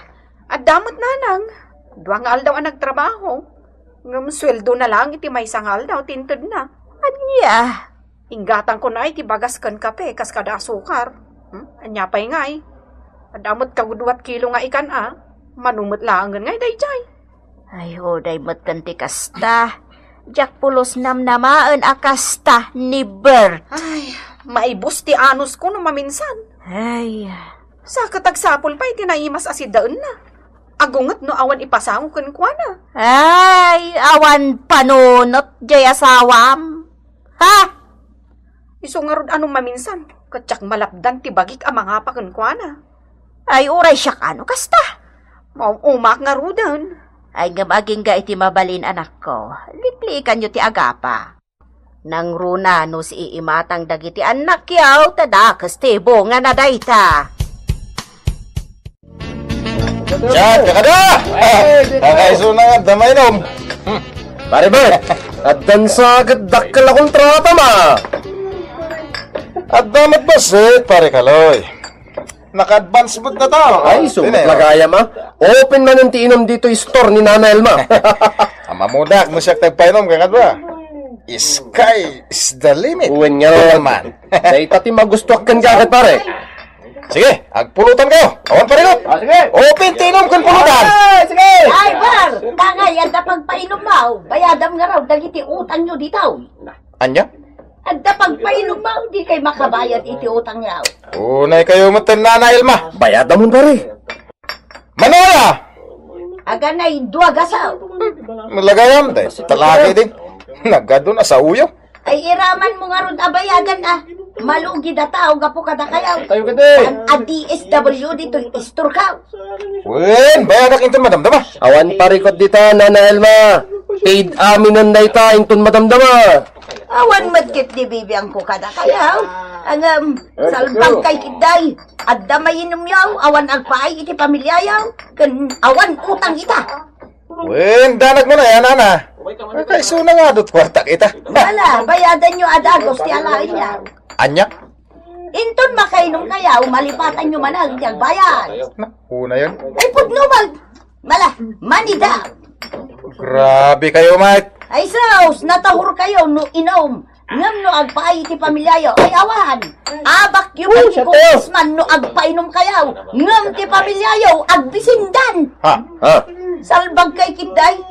Adda met, nanang. Dua nga aldaw a nagtrabaho. Ngem sueldo na lang iti maysa nga aldaw ti intedna. Ania? Inggatangko na iti bagas ken kape kas kada asukar. Hmm? Ania pay ngay? Adda met kagudua ti kilo nga ikan a. Mano met laengen ngay daydiay. Ay, uray met ken ti kasta. Diak pulos namnamaen a kasta ni Bert. Ay, maibus ti anusko no maminsan. Ay. Sa ket agsapul pay ti naimas a sidaenna. Agunget no awan ipasango kenkuana. Ay, awan panunot jay asawam. Ha? Isu ngarud a no maminsan, ket diak malapdan ti bagik a mangapa kenkuana. Ay, uray siak a no kasta. Maum-umak ngaruden. Ay, ngem agingga iti mabalin, anakko. Liklikanyo ti agapa. Nangruna no siimatang dagiti annakyo, ta dakes ti bungana dayta. Diak, kakada! Ay, di ko. Kakaisuna nga adda mainom. Hmm. Pare Bert, addan sa ket dakkel a kontrata ma. Adda met bassit, Pare Kaloy. Naka-advance met data. Ay, sumat la gayam, a. Open manen ti inom ditoy store ni Nana Elma. Ammodak no siak ti agpainom, kakadua. Sky is the limit. Wen nga. Wen man. Dayta ti magustuak kenka, pare. Sige, agpulutan kayo. Awan parikot. Ah, sige. Open ti inom ken pulutan. Ay, sige. Ay, Bar, tangay, adda pagpainummo. Bayadam ngarud dagiti utangyo ditoy. Ania? Adda pagpainummo, dikay makabayad iti utangyo. Unay kayo met, Nana Elma. Bayadam, pare. Mano aya? Aganay dua gasut. Nalagayam, day. Talaki din. Nagado na sa uyo. Ay, iramanmo ngarud a bayadan, a. Malugid a tao gapu kadakayo. Tayo ka din. Saan a D S W ditoy istorkaw? Wen, bayadak inton madamdama. Awan parikot dita, Nana Elma. Paid aminen dayta inton madamdama. Awan met ket di bibiangko kadakayo. Ngem, salbag kay kitdi. Adda mainumyo, awan agpaay iti pamiliayo, ken awan utang ita. Wen, danag mo na yan, ana. Kakaisuna nga adut kwartak ita. Wala, bayadanyo a dagos ti alaenyo. Ania? Inton makainumkayo, malipatanyo manen ti agbayad. Na, una yan. Ay, pudno, mag-, Mala, manida. Grabe kayo, Mike. Ay sus, natahurkayo no inom. Ngem no agpaay ti pamiliayo, ay awan. Abakyo pay ti congressman no agpainumkayo. Ngem ti pamiliayo, agbisindan. Ha? Ha? Salbag kay kitdi.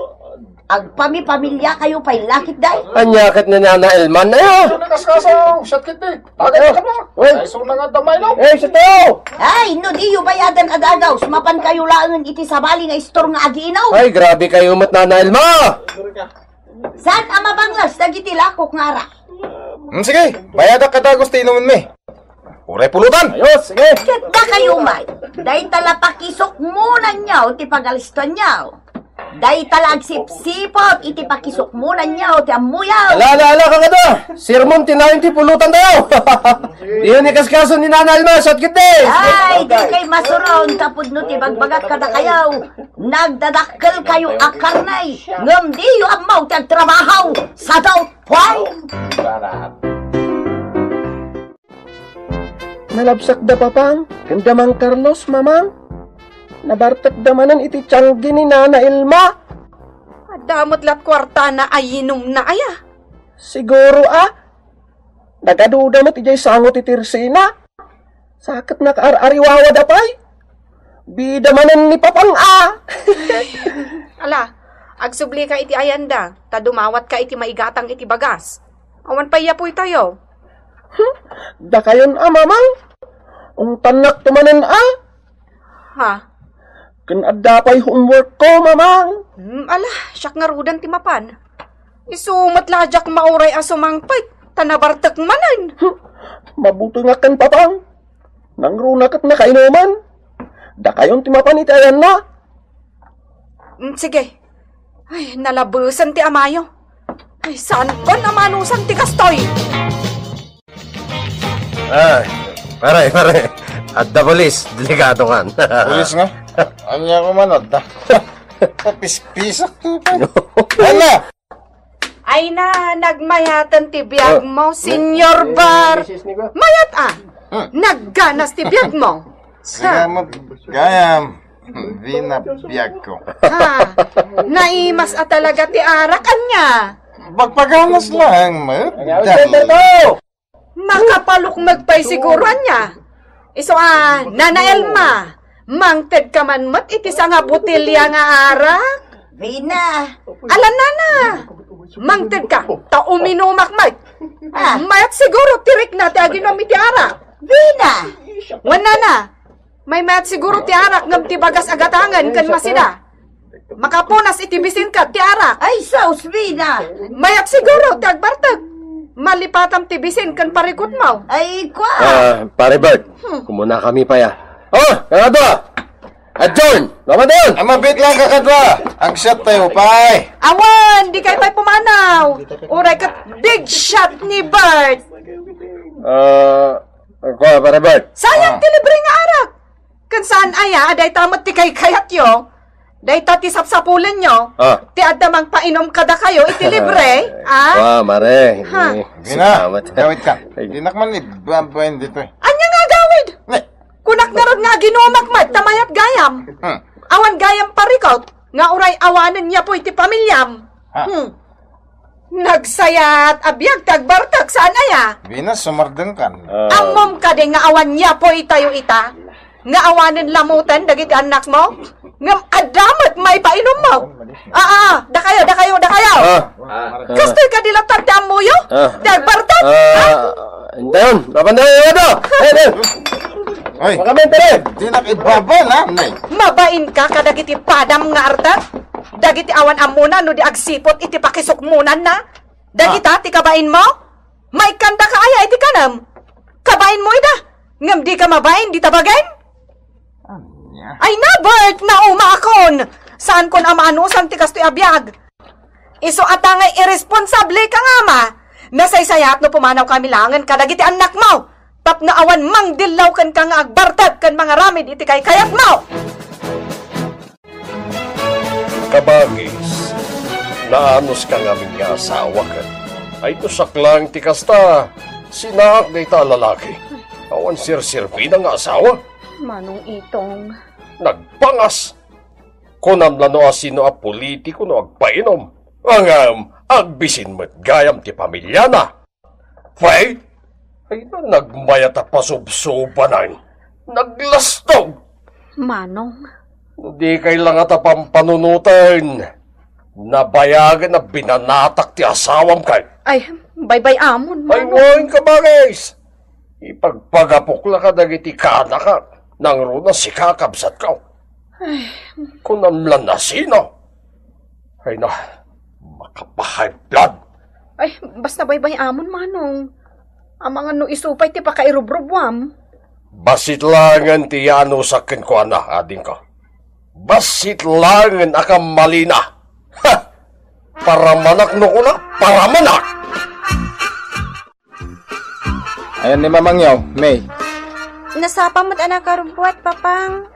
Agpamipamiliakayo pay la kitdi. Ania ket ni Nana Elma aya? Isu nakaskasaw, siak kitdi. Agay ka ba? Uy. Ay, isu na nga damay, no? Eh, isu to! Ay, no diyo bayadan a dagos, mapankayo laengen iti sabali nga istor nga agiinom. Ay, grabe kayo met, Nana Elma! Saan a mabanglas dagiti lakok nga ara? Hmm, sige, bayadak a dagos ti inumenmi. Uray pulutan! Ayos, sige! Ket dakayo met, dayta la pakisukmonanyo ti pagalistanyo. Dayta la agsipsipot iti pakisukmonanyo ti ammoyo. Ala, ala, ala, kakadua! Sermon ti nayon ti pulutan tayo! Diyo ni kaskaso ni Nana Elma, siak ketdi! Ay, dikay masuron, tapudno ti bagbagak kadakayo. Nagdadakkelkayo a karne, ngem diyo ammo ti agtrabaho. Sadot! Puay! Nalabsakda Papang ken da Mang Carlos, Mamang. Nabartekda manen iti tianggi ni Nana Elma. Adda met la kuartana a inumna aya? Siguro a. Nagaduda met idiay sango ti tirsina. Sa ket nakaar-ariwawada pay. Bida manen ni Papang a. Ala, agsublika iti ayanda, ta dumawatka iti maigatang iti bagas. Awan pay yapoytayo. Hmm, dakayon a, Mamang. Ungtannakto manen a. Ha? Ken adda pay homework ko, Mamang. Hmm, ala, siak ngaruden ti mapan. Isu met la diak mauray a sumangpet, ta nabartek manen. Hmm, mabutengak ken Papang. Nangruna ket nakainuman. Dakayon ti mapan iti ayanna. Mm, sige. Ay, nalabesen ti amayo. Ay, saan ban a manusan ti kastoy? Ay, pare, pare. Adda pulis, delikado kan. Pulis nga? Ania ko man, adda. Papispisak to, pa. Hala! Ay na, nagmayaten ti biag Ah, mo, mi-, Senyor mi-, Bar. Misis Nico. Mayat, ah. Hmm. Nagganas ti biag mo. Sige, Ha? Gayam. Di na biag ko. Ha? Naimas a talaga ti arak, ania? Pagpaganas lang, met. Ay, ay, Dali. Center to! Makapalukmeg pay siguro, ania? Isu a, Nana Elma, mangted ka man met iti sanga botelya nga arak? Vina. Alan, Nana, mangted ka, ta uminumak met. Ah. Mayat siguro ti rikna ti aginom iti arak. Vina. Wen, Nana, maymayat siguro ti arak ngem ti bagas a gatangen ken masida. Makapunas iti bisinka ti arak. Ay, sus, Vina! Mayat siguro ti agbartek. Malipatam ti bisin ken parikutmo. Ay, kwa! Ah, Pare Bert, Hmm. kumunakami pay, ah. Oh, kadua! Adun! Mama Dun! Ay, mabit lang ka kadua! Agsiat tayo, pay! Awan, di kayo pay pumanaw. Uray ket big shot ni Bert. Ah, Ako, Pare Bert. Sayang Ah. ti libre nga arak. Ken saan aya a dayta met ti kaykayatyo? Dayta ti sapsapulenyo. Ah. Ti adda mangpainom kadakayo iti libre, ah? Wa, mare. Ha? Eh, Gina, salamat. gawid ka. Ay. Dinak man ibabain dito eh. Anya nga gawid? Ne. Kunak ngarud nga aginumak met ta mayat gayam. Hmm. Awan gayam parikot nga uray awanen yapo iti pamilyam. Ha? Hmm. Nagsayat a biag ti agbartek, saan aya? Venus, sumardeng kan. Ah. Ammom kadi nga awan yapo itayo ita? Nga awanen lamutan dagiti annakmo? Ngem adda met maipainummo? Aa, dakayo, dakayo, dakayo! Ah. Ah. Kastoy kadi latta ti ammoyo? Ah. Ti agbartek? Ah. Ha? Indayon, laban na yung ano! Ay, ay! Ay! Makamentere! Di na ibaba na, nay. Mabain ka kadagiti padam nga arta? Dagiti awan ammona no di agsipot iti pakisukmonan na? Dagita Ah. ti kabain mo? Maikkan daka aya iti kanam? Kabain mo ida? Ngem di ka mabain, di tabagen? Anya? Ay na, Bert! Naumakon! Saan kon a maanusan ti kastoy a biag? Isu a ta ngay irresponsable ka nga ama, nasaysayaat no pumanaw kami laengen kadagiti annakmo, tapno awan mangdillaw kenka nga agbartek ken mangaramid iti kaykayatmo. Kabagis, naanus ka ngamin nga asawa ket. Ay, no saklang ti kasta, sinaak dayta a lalaki. Awan sirsirbina nga asawa. Manong Itong. Nagpangas. Kunam la no asino a politiko no agpainom. Ngem, agbisin met gayam ti pamiliana. Pay, ay na nagmayat a pasubsubanan. Naglastog. Manong. No di kay la ngata pampanunoten, nabayagen a binanatak ti asawam kay. Ay, baybay-amon, Ay, Manong. Wen, kabagis. Ipagpagapok la kadagiti kanaka, nangruna sika, kabsatko. Ay. Kunam la nasino? Ay na, makapahay blood. Ay, basta baybay-amon, Manong. Amangan no isu pay ti pakairubrubwam. Bassit laengen ti yanusak kenkuana, adingko. Bassit laengen a kammalina. Ha! Paramanak no kuna, paramanak! Ayan ni Mamangyaw, May. Nasapa met a nakarubbuat, Papang.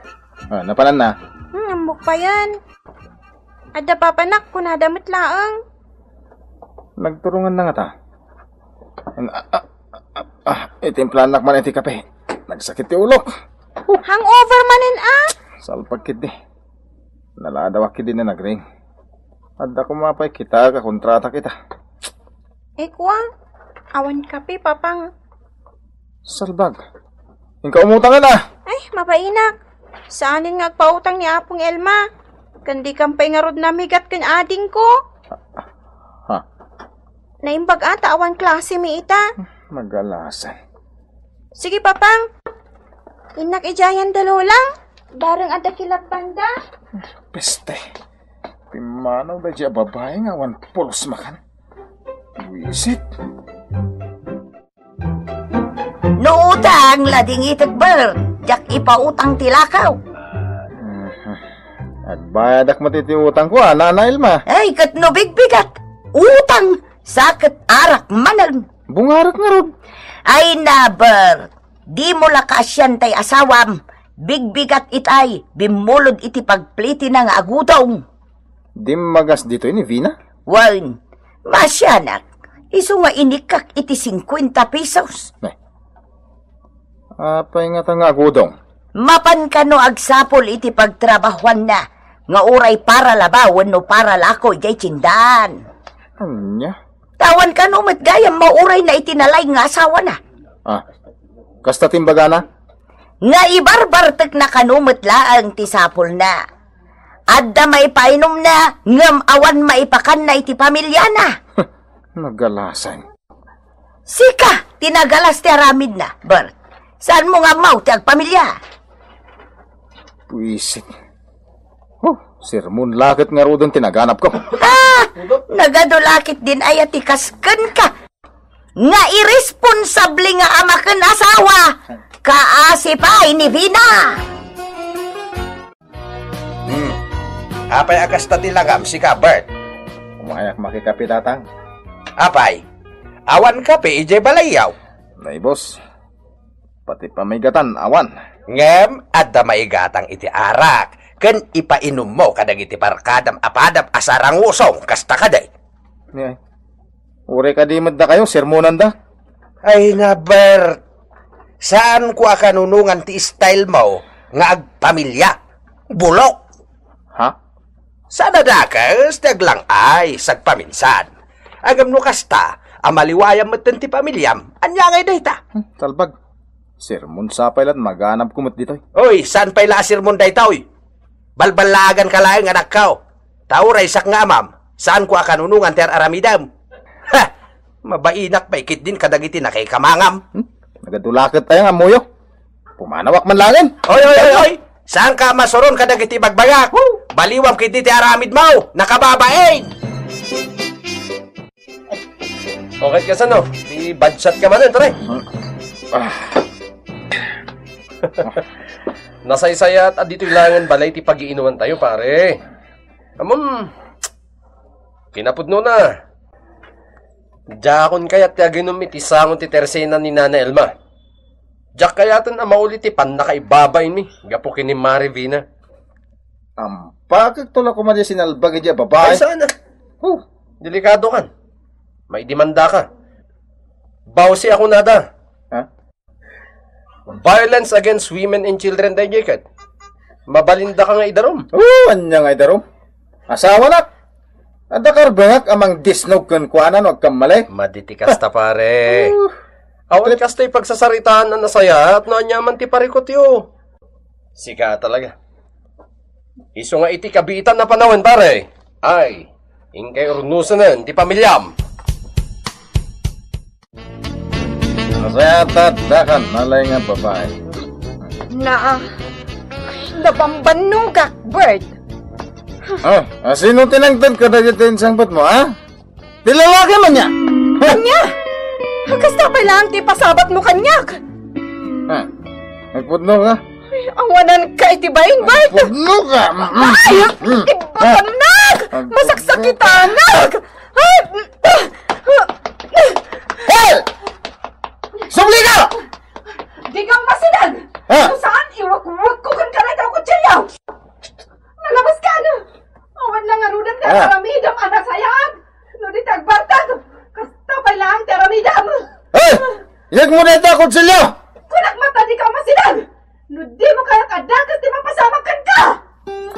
Ah, napanan na? Hmm, ammok payen. Adda papanak, kunada met laeng. Nagturungan na ngata. Ah, ah, ah, ah, itimplanak man iti kape. Nagsakit ti ulok. Hangover manen, ah? Salpag ketdi. Naladawak ketdi na nagring. Adda koma pay kita ka kontrata kita. Eh, kua, awan kape, Papang. Salbag. Inka umutangan, ah! Ay, mabainak. Saanen nga agpautang ni Apong Elma. Ken dikam pay ngarud namigat ken adingko. Ha? Naimbag ata awan klase mi ita. Magalasan. Sige, Papang. Innak idiayan da Lola. Bareng adda kilabbanda. Peste. Pimmanaw da di a babae nga awan pulos makan. Buisit. No utang, ladingitek, Bert. Diak ipautang ti lakaw. Mhm. Agbayadak met iti utang ko, a, Nana Elma. Ay, ket no bigbigat, utang, sa ket arak manen. Bungarek ngarud. Ay na, Bert. Dimo la kaasian tay asawam. Bigbigat itay, bimmulod iti pagplitina nga agudong. Dimmagas ditoy ni Vina? Wen, masianak, isu nga inikkak iti singkuenta pesos. Ne. Apay ngata nga agudong? Mapan kano agsapul iti pagtrabahuanna nga uray para labaw wenno para lako idiay tiendahan. Ania? Awan kano met gayam maurayna iti nalaing nga asawana. Ah, kasta ti imbagana? Nga ibarbartekna kano met laeng ti sapulna. Adda maipainumna, ngem awan maipakanna iti pamiliana. Nagalasan. Sika ti nagalas ti aramidna, Bert. Saanmo nga ammaw ti agpamilia? Buisit. Oh, sermon la ket ngaruden ti naganapko. Ah! Nagadu la ketdin aya ti kas kenka nga iresponsable nga ama ken asawa, kaasi pay ni Vina. Hmm. Apay a kasta ti langam, sika, Bert? Umayak makikape, Tatang. Apay, awan kape idiay balayyaw? Nay, boss. Pati pamaigatan, awan. Ngem adda maigatang iti arak ken ipainummo kadagiti barkadam a padam a sarangusong, kasta kadi? Ni ay. Uray kadi met dakayo, sermonanda? Ay, na, Bert. Saanko a kanunongan ti style mo nga agpamilia. Bulok. Ha? Saan a dakes ti aglang-ay, sagpaminsan. Ngem no kasta, a maliwayan metten ti pamiliam, ania ngay dayta? Hmm, talbag. Sermon sapay la't maganapko met ditoy. Oy, saan pay la a sermon daytoy? Balballaaganka laeng, anakko. Ta uray siak nga amam, saanko a kanunongan ti ar-aramidem. Ha! Mabainak pay ketdin kadagiti nakaikamangam. Hmm? Nagadu la ket aya nga ammoyo? Pumanawak man laengen. Oy, oy, oy, oy! Saanka a masuron kadagiti bagbagak? Baliwam ketdi ti aramidmo, nakababain! Okay, kasano? Di badsat ka manen, pare. Ah. Nasaysayat a ditoy laengen balay ti pagiinumantayo, pare. Ammom, kinapudnona. Diakon kayat ti aginum iti sango ti tersena ni Nana Elma. Diak kayaten a mauli ti pannakaibabainmi gapu ken ni Mare Vina. Ampakekto la koma diay sinalbag idiay a babai. Ay, saan a? Huh. Delikadokan. Maidimandaka. Bawsi a kunada. Ha? Violence against women and children daydiay ket. Mabalindaka nga idarum. Oo, ania nga idarum? Asawanak. Adda karbengak a mangdisnog kenkuana no agkamali. Madi ti kasta, pare. Uh, Awan trip. Kasta ti pagsasaritaan a nasayaat no aniaman ti parikutyo. Sika talaga. Isu nga iti kabiitan a panawen, pare. Ay, inkay urnusanen ti pamiliam. Nasayaat, dakan, nalay nga babai. Naa, nabambannogak, Bert. Ah, asino ti nangted kadagiti insangpetmo, ha? Ti lalaki man nia? Ha? Ania? Kasta pay laeng ti pasabatmo kaniak. Ha? Nagpudno ka? Ay, awananka iti bain, Bert. Nagpudno ka? Ay, mm, mm. Ibabanak! Ah. Masaksakitanak! Ay, Hey! Subli ka! Dika masidag! Ha? No saan, iwakwak ko kenka dayta a kutsilio! Malabas ka, ano? Awan la ngaruden nga aramidem a nasayaat. No di ti agbartek, kasta pay laeng ti aramidem. Hey! Iyegmo dayta a kutsilio! Kunak met a dika masidag! No dimo kayat a dakes ti mapasamak kenka!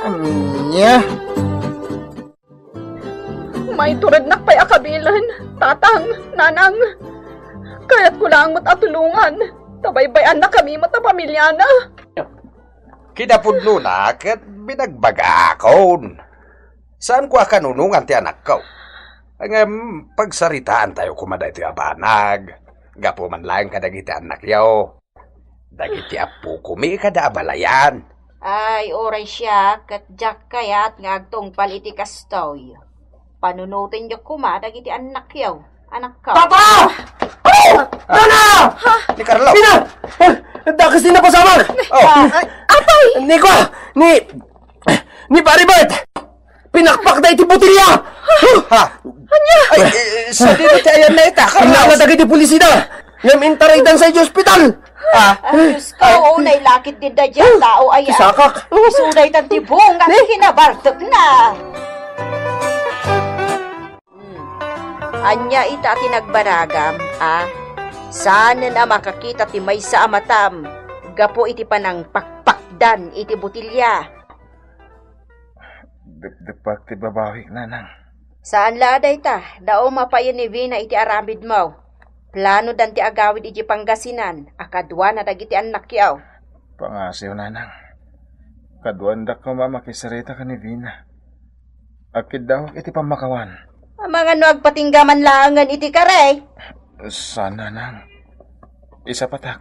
Ania? Maiturednak pay a kabilen, tatang, nanang. Kayatko laeng met a tulongan, ta baybay-annakami met a pamiliana. Kinapudnona ket binagbagakon. Saanko a kanunongan ti anakko. Ngem pagsaritaantayo koma daytoy a banag, gapu man laeng kadagiti annakyo. Dagiti appokomi kada abalayan. Ay, uray siak, ket diak kayat nga agtungpal iti kastoy. Panunotenyo koma dagiti annakyo, anakko. Papa! Oh! Nana! Ni Carlo. Ina! Eh, dakes ti napasamak! Oh. Ah, apay! Ni kua! Ni, ni Pare Bert! Pinakpak da iti botelya! Ha? Ania? Ay, eh, sadino ti ayanna ita, Carlos? Innala dagiti pulis ida. Ngem intaraydan sa iti ospital. Ah. Ay, Diyos ko, unay lakit din da dyan, tao, ay, ah. Sakak. Isu daytan ti bunga ti kinabartekna. Hmm. Ania ita ti nagbaragam, a? Saanen a makakita ti maysa a matam gapu iti panangpakpakdan iti botilya. Depdepek ti babawik, nanang. Saan la a dayta, nauma payen ni Vina iti aramidmo. Planodan ti agawid iti Pangasinan a kaduana dagiti annakyo. Pangasiw, nanang. Kaduandak koma makisarita ken ni Vina. Agkiddawak iti pammakawan. Amangan no agpatinggaman laengen iti kari. Saan, nanang. Isapatak.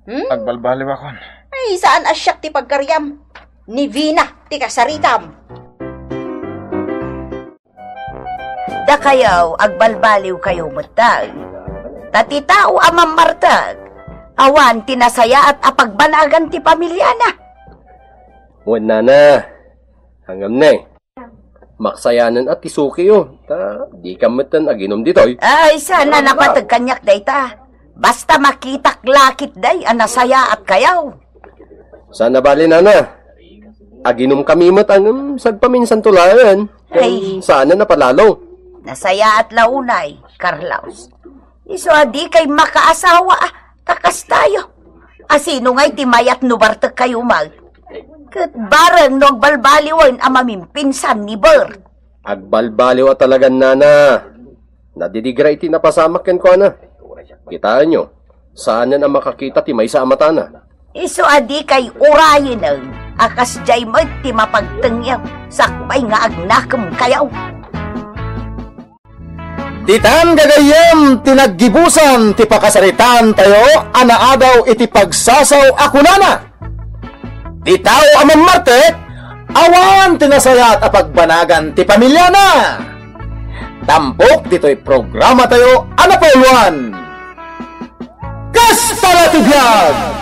Hmm? Agbalbaliwakon. Ay, saan a siak ti pagkariam. Ni Vina ti kasaritam. Dakayo, agbalbaliwkayo met, ta ti tao a mammartek, awan ti nasayaat a pagbanagan ti pamiliana. Wen, nana, ngem ne, maksayanen a ti sukiyo, ta dika metten aginum ditoy. Ay, saan a napateg kaniak dayta. Basta makitak lakit day a nasayaatkayo. Saan a bali, nana. Aginumkami met ngem sagpaminsanto laeng. Ay. Saan a napalalo. Nasayaat la unay, Carlos. Isu a dikay makaasawa, a, ta kastayo. A sino ngay ti mayat no bartekkayo met? Ket bareng no agbalbaliwen a mamimpinsan ni Ber. Agbalbaliw a talagan, nana. Nadidigra iti napasamak kenkuana. Kitaenyo, saanen a makakita ti maysa a matana. Isu a dikay urayenen a kasdiay met ti mapagtengyo sakbay nga agnakemkayo. Ditan gagayyem ti naggibusan ti pakasaritaan tayo a naadaw iti pagsasaw a kunana, "Ti tao a mammartek, awan ti nasayaat a pagbanagan ti pamiliana." Tampok ditoy programa tayo a napauluan, Kasta la ti Biag!